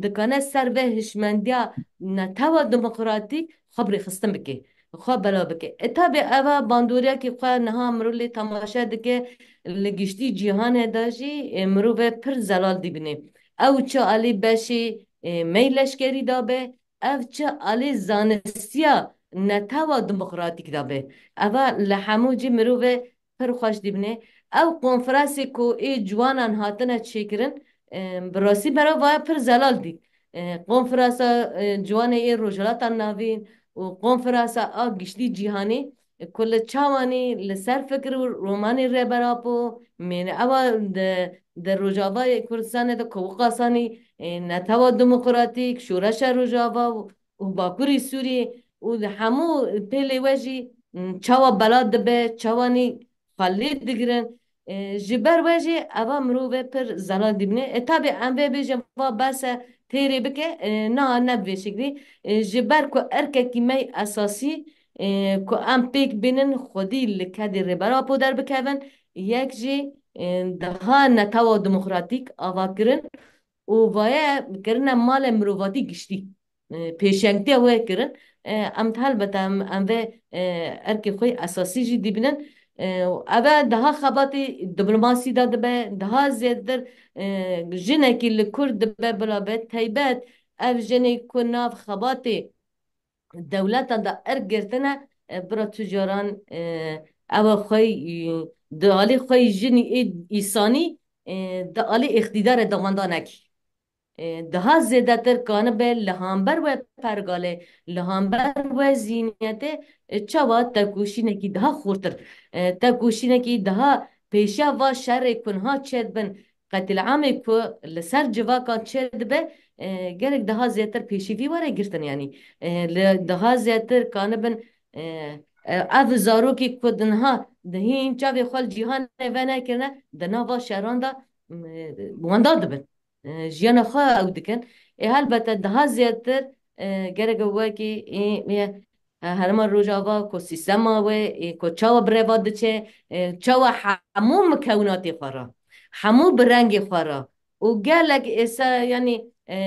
dikane ser vê hişmendiya netewa demokratîk xwe bi rêxistin bike, xwe bela bike. E, tabî eva bandoriyekî xwe niha mirov lê temaşe dike, li giştî cîhanê de jî, e, mirov e pir zelal dibîne. Ew çi alî beşê, e, mey leşkerî de be, ev çi alî zanistiya netewa demokratîk de be. Eva li hemû cî mirov e pir xweş dibîne. Ew konferansê ku ê ciwanan hatine çêkirin, e, bi rastî mera vaya pir zelal dît. E, konferansa, e, ciwanê ê Rojhilata Navîn û konferansa a giştî cîhanî, e, ku li çawanî li ser fikir û romanê Rêber Apo, mêne ewa di, di Rojavayê Kurdistanê de ku wiqasanî, e, netewa demokratîk, şoreşa Rojava û, û Bakurê Sûriyê û di hemû pêlê we jî, m, çawa bela dibe, çawanî xwe lê digirin. E, ji ber we jî eva mirov e pir zelal dibîne. E, tabî em vê bêjin va bes e, têrê bike, e, na, ne bi vê şeklî. E, ji ber ku erkekî me yê esasî, e, ku em pêk bînin, xwedî li kedê Rêber Apo derbikevin, yek jî, e, daha netewa demokratîk ava kirin û vaye kirine malê mirovatî giştî. e, pêşengtiya we kirin. E, em helbete em, em vê, e, erkê xwe esasî jî dibînin. E, ev e daha xebatê diplomasî de dibe, daha zêdetir, e, jinekî li kur dibe bila be. Teybet ev jinê ku nav xebatê dewletan de erk girtine, e, bira tu caran, e, ew e xwe, e, di alî xwe jinî ê îsanî, e, di alî îqtîdarê de wenda nekî. E, daha zêdetir kanibe li hamber we pergalê, li hamber we zîniyetê, e, çawa tekoşînekî daha xurtir, e, tekoşînekî daha pêşiya va şerê ku niha çêdibin, qetlîamê ku li ser civakan çêdibe, e, gelek daha zêdetir pêşî vî were girtin, yanî, e, li daha zêdetir kanibin, e, e, ev zarokê ku di niha di hîn çavê xwe li cîhanê venekirine, di nava şeran de, e, wenda dibin. E, jiyana xwe ew dikin. Ê helbete daha zêdetir, e, gerek e wekî ê, ê, e, herêma Rojava ku sîstema wê, ê, ku çawa bi rêva diçe, e, çawa hemû mikewinatê xwe re, hemû bi rengê xwe re û gelek êsa, yanî, e,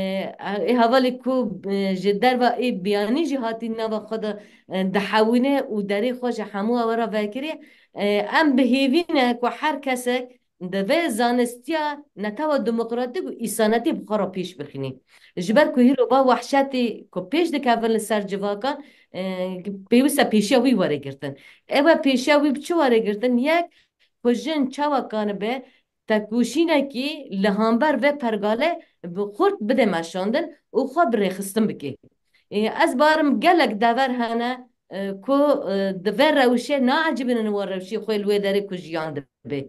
ê hevalê ku, e, ji derva ê biyanî jî hatî nava xwe de, e, dihewîne û derê xwe ji hemû ew re vekirî. E, em bi hêvî ne ku her kesek di vê zanistiya netewa demokratîk û îsanetî bi xwe re pêş bixînî. Ji ber ku hîro va wehşetê ku pêş dikevin li ser civakan, e, pêwîst e pêşiya wî were girtin. Ew e pêşiya wî bi çi were girtin? Yek, ku jin çawa kanibe tekoşînekî li hamber vê pergale bi xurt bide meşandin û xwe bi rêxistin bike. E, ez barim gelek dever hene, e, ku, e, di vê rewşê naecibînin wan rewşê xwe li wê derê ku jiyan dibe.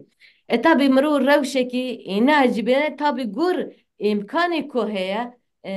E, tabî mirov rewşekî, e, naecibîne, tabî gor îmkanê ku heye, e,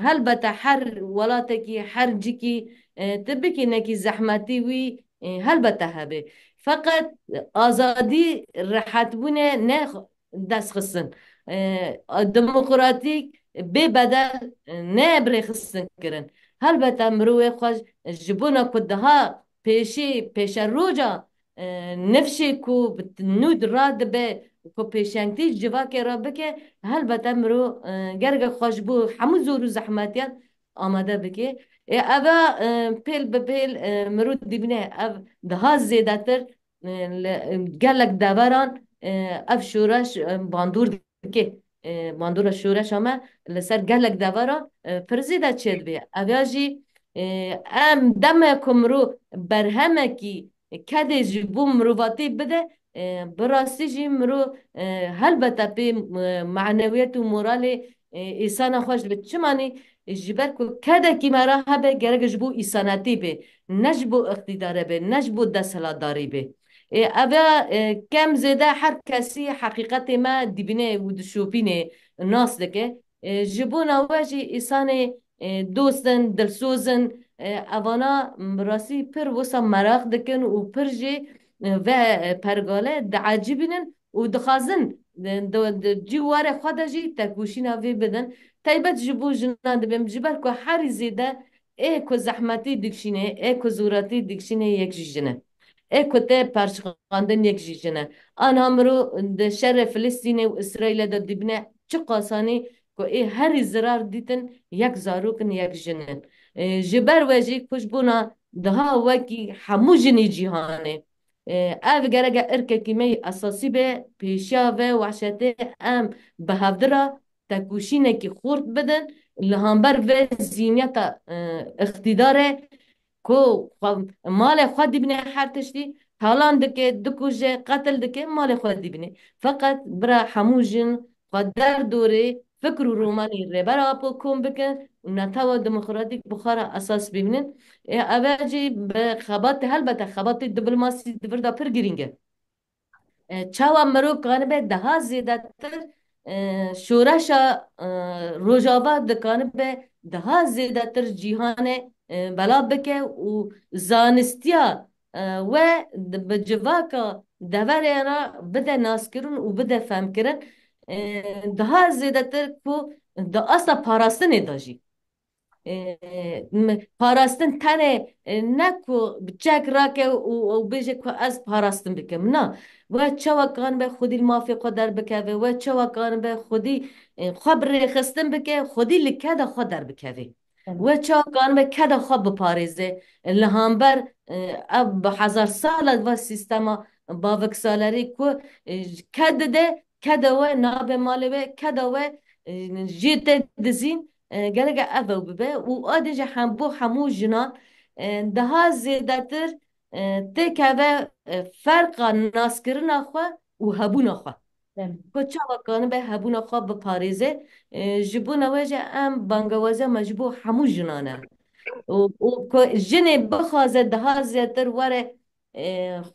helbete her welatekî, her cikî, e, tu bikî nekî zehmetî wî, e, helbete hebe. Feqet azadî, rehetbûne ne destxistin. E, demokratîk bê bedel, e, ne birêxistin kirin. Helbete mirovê xwe ji bona ku daha pêşî, pêşeroja, e, nifşê ku bi nû radibe, ku pêşengtî civakê re bike, helbete mirov, e, gerek xwe ji bo hemû zor û zehmetiyan amade bike. Ê, ev e, pêl bi pêl, e, mirov dibîne ev daha zêdetir, e, li, e, gelek deveran, e, ev şoreş, e, bandor dike. E, bandora şoreşa me li ser gelek deveran, e, pir zêde çêdibe. Ev ya jî, e, em deme ku mirov berhemekî kedê ji bo mirovatî bide, e, bi rastî jî mirov, e, helbete pê, e, manewiyet û moralê, e, îsana xwe ji li çimanî, e, ji ber ku kedekî me re hebe gerek ji bo îsanetî be, ne ji bo îqtîdare be, ne ji bo desthilatdarî be. Ê, ev ya, e, kem zêde her kesî heqîqetê me dibîne û dişopîne, nas dike. E, ji bona we jî îsanê, e, dost in, dilsoz in, e, evana bi rastî pir wisa meraq dikin û pir jî, e, ve, e, pergale diecibînin û dixwazin, e, di, di cîwarê xwe de jî tekoşîna vê bidin. Taybet ji bo jinan dibêm, ji ber ku herî zêde ê ku zehmetî dikişîne, ê ku zoratî dikişîne yek jî jin e. Ê ku tê perçiqandin yek jî jin e. Anha miro di şerê Filistînê û Îsraîlê de dibîne çi qasanî ku ê herî zirar dîtin yek zarok in, yek jin in. E, ji ber we jî ku ji bona daha wekî hemû jinê cîhanê. E, ev gereke irkekî me yî esasî be, pêşiya ve wehşetê em bi hevdira tekoşînekî xurt bidin, li hamber vê zîniyeta, e, îqtîdarê ku xwe, malê xwe dibîne her tiştî, talan dike, dikuje, qetil dike, malê xwe dibîne. Feqet bira hemû jin xwe derdorê fikr û romanê Rêber Apo kom bikin û netewa demokratîk bi xwe re esas bibînin. Ê, ev e jî bi xebatê, helbete xebatê diplomasî di vir de pir girîng e. E, çawa mirov kanibe daha zêdetir, e, şoreşa, e, Rojava dikanibe daha zêdetir cîhanê, e, belav bike û zanistiya, e, we di, bi civaka deverê re bide naskirin û bide fehmkirin. E, daha zêdetir ku di asta parastinê de jî. E, m-, parastin tenê, e, ne ku bi çek rake û, û bêje ku ez parastin bikim. Na, we çawa kanibe xwedî li mafê xwe derbikeve, we çawa kanibe xwedî, e, xwe bi rêxistin bike, xwedî li keda xwe derbikeve. Belê. We çawa kanibe keda xwe biparêze? Li hamber, e, ev bi hezar sala va sîstema baviksalerî ku, e, ked dide, keda we nabe malê we, keda we, e, jê te dizîn, e, gereke ev ew bibe û adê jî hem bo hemû jinan, e, daha zêdetir, e, têkeve, e, ferqa naskirina xwe û hebûna xwe. Belê. Ku çawa kanibe hebûna xwe biparêze, e, ji bona we jî em bangewaziya me ji bo hemû jinan e. Û, û ku jinê bixwaze daha zêdetir were, e,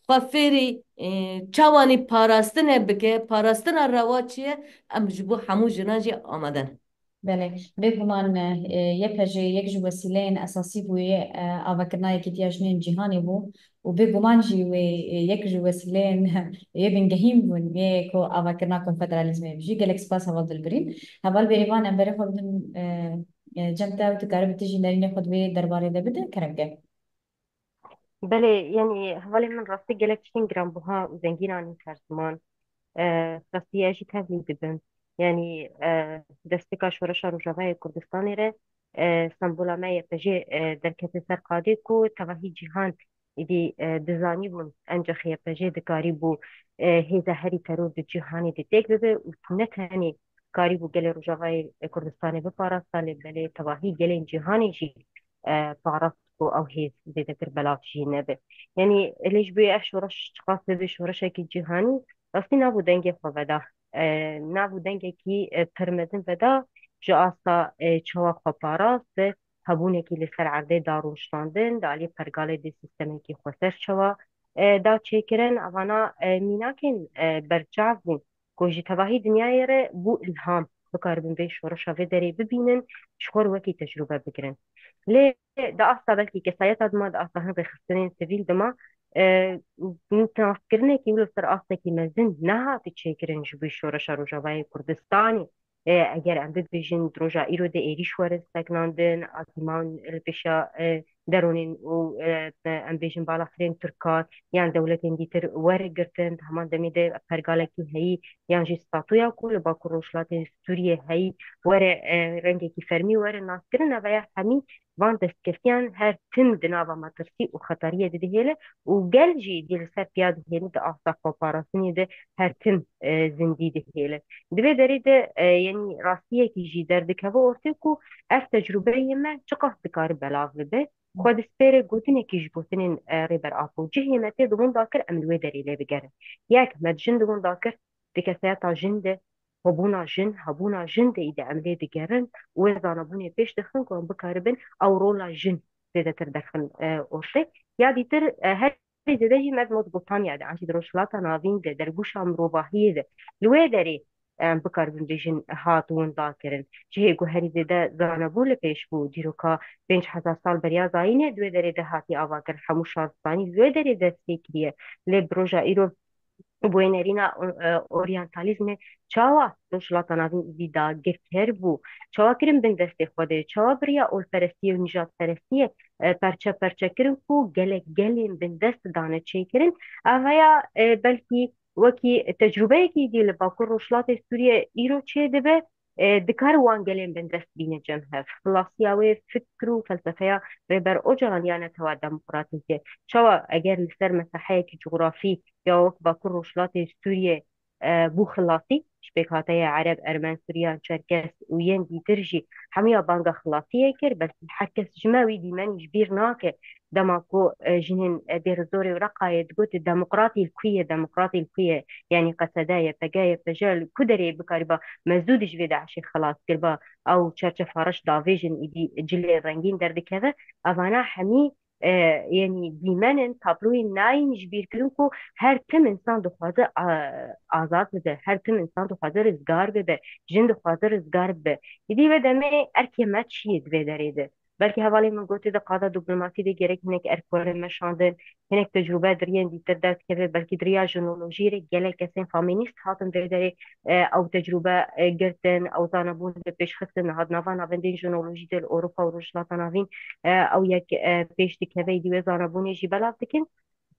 xwe fêrî, e, çawanî parastinê bike, parastina rewa çi ye, em ji bo hemû jinan jî amade ne. Belê, bêguman, e, Y P J yek ji wesîleyên esasî bûye, e, avakirina yekîtiya jinên cîhanê bû û bêguman jî wê, e, yek ji wesîleyên yê bingehîn bûn yê ku avakirina konfederalîzmê bijî. Gelek spas heval Dilbirîn. Heval Bêrîvan, em berê xwe bidin, e, e, cem te û tu karibî tu jî nerînê xwe di wê derbarê de bide, kerem ke. Belê, yanî hevalên min rastî gelek tiştên giranbuha û zengîn anîn ser ziman. E, rastî ez jî tevlî dibim. Yanî, e, destpêka Şoreşa Rojava yê Kurdistanê re, e, sembola me Y P J, e, derkete ser qadê ku tevahî cîhan êdî, e, dizanîbûn encax Y P J dikarîbû, e, hêza herî teror di cîhanê de têk bibe û ne tenê karîbû gelê Rojavayê Kurdistanê biparasta, lê belê tevahî gelên cîhanê jî, e, parast ku ew hêz zêdetir belav jî nebe. Yanî lê ji bo ev şoreş çiqas bibe şoreşekî cîhanî, rastî nabû dengê xwe veda. E, nabû dengekî, e, pir mezin veda ji asta, e, çawa xwe parast, hebûnekî li ser erdê da rûniştandin, di alî pergalê de sîstemekî xweser çawa, e, da çêkirin. Evana, e, mînakên, e, berçav bûn ku ji tevahî dinyayê re bû îlham, bikaribin vê şoreşa vê derê bibînin, ji xwe re wekî tecrûbe bigirin. Lê di asta belkî kesayeta dima, di asta hin rêxistinên sivîl dima, e, naskirinekî wilo ser astekî mezin nehate çêkirin ji bo şoreşa Rojavayê Kurdistanê. E, eger em bibêjin, di roja îro de êrîş were sekinandin, a dîman li pêşa, e, deronên û, e, em bêjin balafirên Tirkan yan dewletên dîtir were girtin, di heman demê de pergalekî heyî yan jî statuya ku li Bakur Rojhilatê Sûriyê heyî were, e, rengekî fermî were naskirin, ev ya hemî van destkeftiyan her tim di nava metirsî û xeteriyê de dihêle û gel jî dî li ser piya dihêle, di asta xweparastinê de her tim, e, zindî dihêle. Di vê derê de, e, yanî rastiyekî jî derdikeve ortê ku ev tecrûbeyê me çiqas dikare belav bibe. Xwe dispêre gotinekî ji gotinên, e, Rêber Apo. Cihê me tê di winda kir, em li wê derê lê bigerin. Yek, me di jin di winda kir, di kesayeta jin de, xwebûna jin, hebûna jin de îde em lê digerin û wê zanebûnê pêş dixin ku em bikaribin ew rola jin zêdetir derxin, e, ortê. Ya dîtir, e, herî zêde jî me di Mezopotamya de, an jî di Rojhilata Navîn de, dergûşa mirovahiyê de, li wê derê, em bikaribin bêjin, hat winda kirin. Cihê ku herî zêde zanebûn li pêş bû, dîroka pênc hezar sal beriya zayînê di wê derê de hatî avakirin, hemû şaristanî di wê derê dest pê kiriye. Lê bi roja îro, bi wê nerîna, e, oryantalîzmê çawa Rojhilata Navîn îdî dagirker bû? Çawa kirin bin destê xwe de? Çawa bi riya olperestiyê û nîjadperestiyê, e, perçe perçe kirin ku gelek gelên bindest dane çêkirin? Ev ya, e, belkî wekî tecrûbeyekî dî li Bakur Rojhilatê Sûriyê îro çêdibe, e, dikare wan gelên bindest bîne cem hev. Xilasiya wê fikr û felsefeya Rêber Ocalan ya netewa demokratîk e. Çawa eger li ser mesaheyekî cografî ya wek Bakur Rojhilatê Sûriyê, e, bû xilasî, ji pêkhateya Ereb, Ermen, Suryan, Çerkes û yên dîtir jî hemûya banga xilasiyê kir, belkî her kes ji me wî dîmenî ji bîr nake. Dema ku, e, jinên, e, Dêrizorê û Reqayê digot, demokratî li ku ye, demokratî li ku ye? Yanî Q S D, Y P G, Y P J li ku derê bikarîba me zû di ji vê DAIŞê xilas kiriba, ew çerçefa reş davêjin, îdî cilê rengîn derdikeve. Evana hemî, e, yanî dîmen in, tabloyên nayîn ji bîr kirin ku her tim însan dixwaze, a, azad bibe, her tim însan dixwaze rizgar bibe, jin dixwaze rizgar bibe. Îdî vê demê erkê me çi ye di vê derê de? Belkî hevalên min gotî di qada diplomasî de gerek hinek erk were meşandin, hinek tecrûbe di riyên dîtir derdikeve, belkî di riya jinolojiyê re gelek kesên famînîst hatin vê derê, e, ew tecrûbe, e, girtin, ew zanebûn li pêş xistin, niha di nava navendên jinolojî de li Ewropa û Rojhilata Navîn, e, ew yek, e, pêş dikeve, êdî wê zanebûnê jî belav dikin.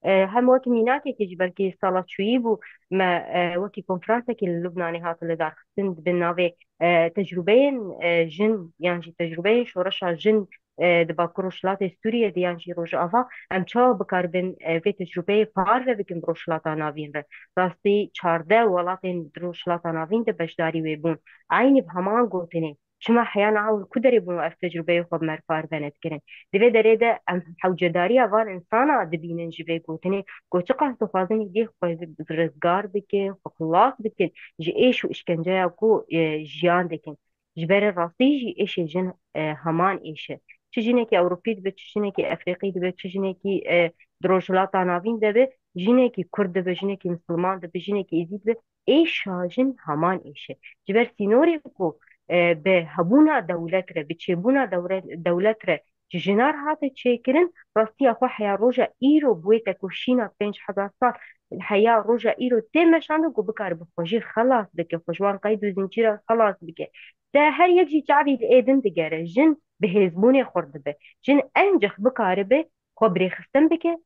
E, hem wekî mînakekê jî belkî sala çûyî bû, me, e, wekî konferansekî li Lubnanê hat lidarxistin, bi navê, e, tecrûbeyên, e, jin yan jî tecrûbeyên şoreşa jin, e, di Bakur Rojhilatê Sûriyê de yan jî Rojava, em çawa bikaribin, e, vê tecrûbeyê parve bikin bi Rojhilata Navîn re. Rastî çardeh welatên di Rojhilata Navîn de beşdarî wê bûn. Eynî bi heman gotinê. Çima heya niha li ku derê bûn û ev tecrûbeyê xwe bi me re parve nedikirin? Di vê derê de em hewcedariya van insana dibînin ji vê gotinê, ku çiqas dixwazin êdî xwe rizgar bikin, xwe xilas bikin ji êş û îşkenceya ku, e, jiyan dikin. Ji ber rastî jî êşê jin, e, heman êş e. Çi jinekî Ewropî dibe, çi jinekî Efrîqî dibe, çi jinekî, e, di Rojhilata Navîn de be, jinekî Kurd dibe, jinekî Misilman dibe, jinekî Êzî dibe, êşa jin heman êş e. Ji ber sînorê ku, e, bi hebûna dewlet re, bi çêbûna dewre-, dewlet re ji jina re hate çêkirin, rastiya xwe heya roja îro bi wê tekoşîna pênc hezar sal, heya roja îro tê meşandin ku bikaribe xwe jî xelas bike, xwe ji wan qeyd û zincîra xelas bike. Te her yek jî çavî li ê din digere, jin bi hêzbûnê xurt dibe. Jin encix bikaribe xwe birêxistin bike,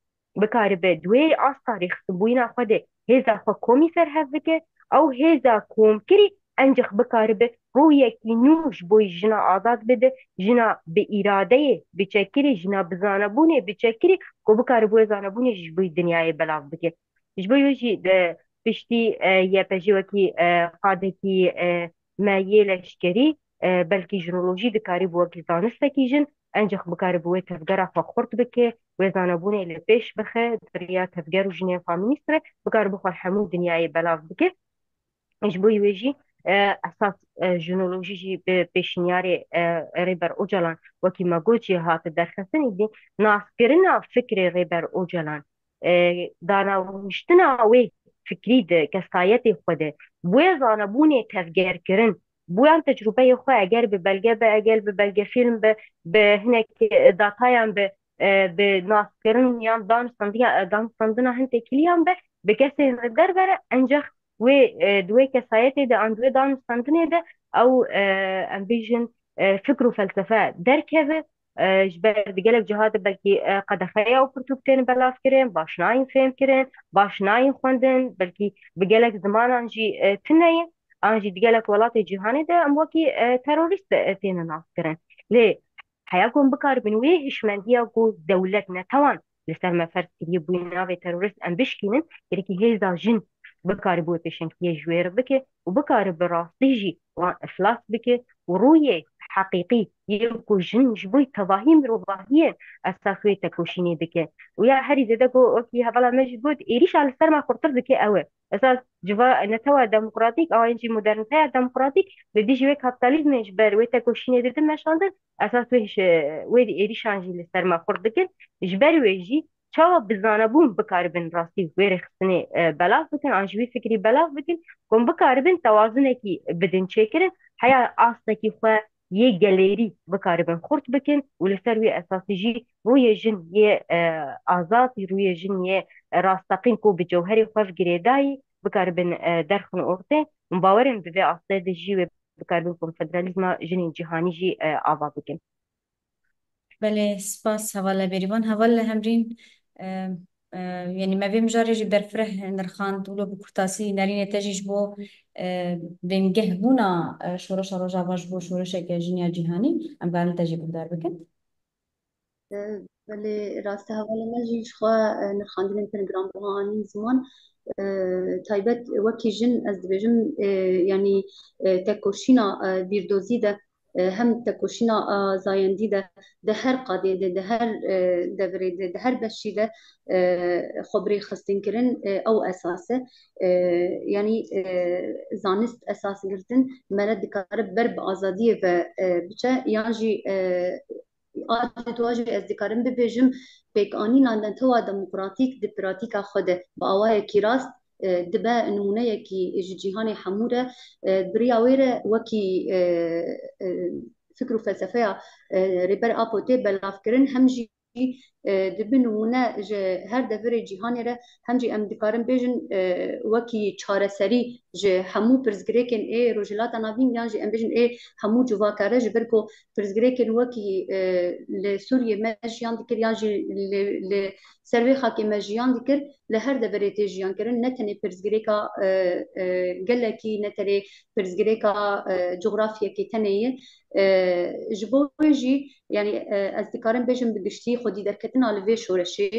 bikaribe di wê asta rêxistinbûyîna xwe de hêza xwe komî ser hev bike, ew hêza komkirî encix bikaribe rûyekî nû ji bo jina azad bide, jina bi îradeyê biçekirî, jina bi zanebûnê biçekirî, ku bikaribe wê zanebûnê jî ji bo dinyayê belav bike. Ji bo wê jî di piştî, e, Y P J wekî, e, qadekî, e, me yê leşkerî, e, belkî jinolojî dikarî bi wekî zanistekî jin, encix bikaribe wê tevgera xwe xurt bike, wê zanebûnê li pêş bixe, di riya tevger û jinên feminîst re bikaribe xwe hemû dinyayê belav bike. Ji bo wê jî, e, esas, e, jinolojî jî bi pêşniyarê, e, Rêber Ocalan wekî me got jî hate derxistin, îdî naskirina fikrê Rêber Ocalan, e, danarûniştina wê fikrî di kesayetê xwe de, bi wê zanebûnê tevgerkirin, bi wan tecrûbeyê xwe eger bi belge be, eger bi belgefîlm be, bi hinek, e, datayan be, e, bi naskirin yan danûstandiya-, e, danûstandina hin têkiliyan be, bi kesên li derve re, encix wê, e, di wê kesayetê de an di wê danûstandinê de ew, e, em bêjin, e, fikr û felsefe derkeve. E, ji ber di gelek ciha de belkî, e, qedexeya û pirtûk tên belavkirin, baş nayên fêhmkirin, baş nayên xwendin, belkî bi gelek zimanan jî, e, tune ye. An jî di gelek welatê cîhanê de em wekî, e, terorîst, e, têne naskirin. Lê heya ku em bikaribin wê hişmendiya ku dewlet netewan li ser me ferz kiriye bûye navê terorîst em bişkînin, gerekî hêza jin bikaribe wê pêşengtiyê ji wê re bike û bikaribe rastî jî wan iflas bike û rûyê heqîqî yên ku jin ji bo tevahî mirovahiyê esas wê tekoşînê dike. Û ya herî zêde ku wekî hevala me jî got, êrîşa li ser me xurtir dike ew e. Esas civa netewa demokratîk, awa jî modernîteya demokratîk li dijî wê kapîtalîzmê ji ber wê tekoşînê didin meşandin, esas wê ji, wê êrîşan jî li ser me xurt dikin. Ji ber wê jî çawa bi zanebûn bikaribin rastî wê rêxistinê, e, belav bikin, an jî wî fikrî belav bikin, ku em bikaribin tewazinekî bidin çêkirin, heya astekî xwe yê gelêrî bikaribin xurt bikin û li ser wê esasî jî rûyê jin yê, e, azad, rûyê jin yê rasteqîn ku bi cewherê xwe ve girêdayî bikaribin, e, derxin ortê. Min bawer im di vê astê de jî wê bikaribin konfederalîzma jinên cîhanî jî, e, ava bikin. Belê, spas heval Berîvan. Heval Hemrîn, e, e, yanî me vê mijarê jî berfireh nirxand, wilo bi kurtasî nerînê te jî ji bo, e, bingehbûna, e, şoreşa Rojava ji bo şoreşeke jin ya cîhanî, em karin te jî guhdar bikin. E, belê, rast e, hevalê me jî ji xwe, e, nirxandinên pir giranbiha anîn ziman. E, taybet wekî jin ez dibêjim, e, yanî, e, tekoşîna, e, bîrdozî de, e, hem tekoşîna, e, zayendî de, di her qadê de, di her, e, devirê de, di her beşî de, e, xwe bi rê xistin kirin, e, ew esas e. E, yanî, e, zanist esas girtin, meret dikare ber bi azadiyê ve, e, biçe, yan jî, e, Adê tu jî ez dikarim bibêjim, pêkanîna netewa demokratîk di pratîka xwe de bi awayekî rast, e, dibe nimûneyekî ji cîhanê hemû re, e, bi riya wê re wekî, e, e, fikr û felsefeya, e, Rêber Apo tê belavkirin, hem jî, e, dibe nimûne ji her devirê cîhanê re, hem jî em dikarin bêjin, e, wekî çareserî ji hemû pirsgirêkên ê Rojhilata Navîn, yan jî em bêjin ê hemû civaka re, ji ber ku pirsgirêkên wekî, e, li Sûriyê me jiyan dikir, yan jî li, li ser vê xakê me jiyan dikir, li her deverê tê jiyan kirin, ne tenê pirsgirêka, e, e, gelekî, ne tenê pirsgirêka, e, cografyekê tenê ye. E, ji bo wê jî, yanî, e, ez dikarim bêjim bi giştî xwedî derketina li vê şoreşê,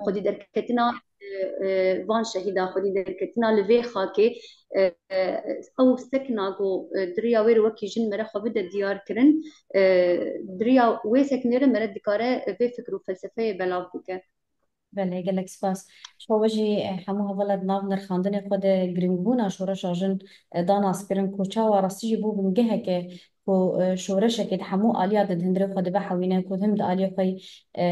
xwedî derketina, e, e, van şehîda, xwedî derketina li vê xakê, e, e, ew sekna ku, e, di riya wê re wekî jin mere xwe bide diyar kirin, e, di riya wê seknê re mere dikare vê fikr û felsefeyê belav bike. Belê, gelek spas. Ji xwe jî, e, hemû hevala di nav nirxandinê xwe de girîngbûna şoreşa jin, e, da naskirin ku çawa rastî jî bû bingeheke ku, e, şoreşekê di hemû aliya de di hundirê xwe de bihewîne, ku him di aliyê xwe yî, e,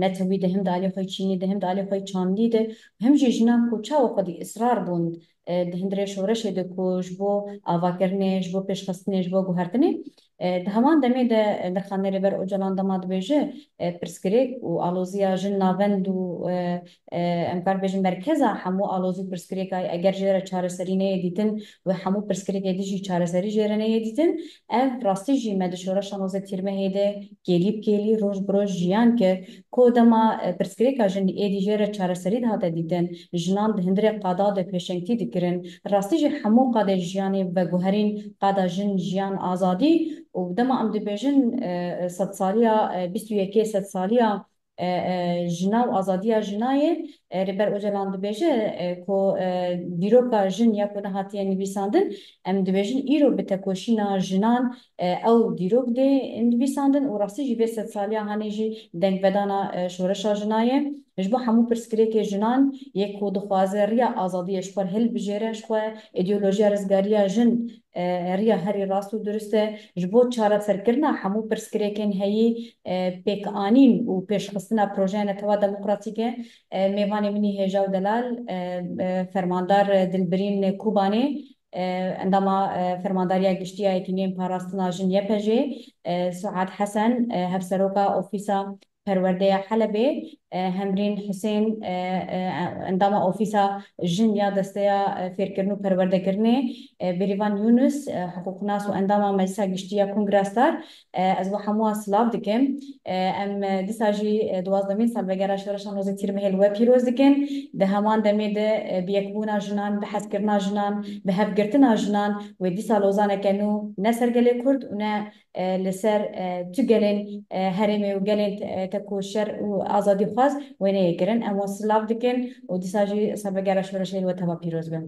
netewî de, him di aliyê xwe yî çînî de, him di aliyê xwe yî çandî de, him jî jinan ku çawa xwedî israr bûn, e, di hundirê şoreşê de ku ji bo avakirinê, ji bo pêşxistinê, ji bo guhertinê. E, di heman demê de, e, nirxandinê Rêber Ocalan dema dibêje, e, pirsgirêk û aloziya jin navend û, e, e, em kar bêjin merkeza hemû alozî û pirsgirêka ye, eger jê re çareserî neyê dîtin, wê hemû pirsgirêkê din jî çareserî jê re neyê dîtin. Ev rastî jî me di şoreşa nozdeh Tîrmehê de kêlî bi kêlî, roj bi roj jiyan kir. Ku dema, e, pirsgirêka jin êdî jê re çareserî dihate dîtin, jinan di hundirê qada de pêşengtî dikirin. Rastî jî hemû qadê jiyanê veguherîn, qada jin, jiyan, azadî û dema em dibêjin, e, sedsaliya, e, bîst û yekê sedsaliya e, e, jina û azadiya jina ye. E, Rêber Ocalan dibêje, e, ku, e, dîroka jin ya ku nehatiye nivîsandin, em dibêjin îro bi tekoşîna jinan, e, ew dîrok dê nivîsandin û rastî jî vê sedsaliya hanê jî dengvedana, e, şoreşa jina ye. Ji bo hemû pirsgirêkê jinan yê ku dixwaze riya azadiyê ji xwe hilbijêre, ji xwe îdeolojiya rizgariya jin e, riya herî rast û durist e. Ji bo çareserkirina hemû pirsgirêkên heyî, e, pêkanîn û pêşxistina projeya netewa demokratîk e. E, mêvanê min î hêja û delal, e, e, Fermandar Dilbirîn Kubanê, e, endama, e, Fermandariya Giştî ya Yekîneyên Parastina Jin Y P J, e, Suad Hesen, e, Hevseroka Ofîsa Perwerdeya Helebê, e, Hemrîn Husên, e, e, endama Ofîsa Jin ya Desteya, e, Fêrkirin û Perwerdekirinê, e, Bêrîvan Yunus, e, hiqûqnas û endama Meclisa Giştî ya Kongra Star, e, ez we hemûyan silav dikim. E, em, e, dîsa jî, e, duwazdemîn salvegera şoreşa nozdeh Tîrmehê li we pîroz dikin. Di heman demê de, e, bi yekbûna jinan, bi hezkirina jinan, bi hevgirtina jinan wê dîsa lozaneke nû ne ser gelê Kurd û ne e, li ser, e, tu gelên, e, herêmê û gelên, e, teko şer û azadîxwaz wêneyê kirin. Em wan silav dikin û dîsa jî salvegera şoreşê li we teva pîroz be.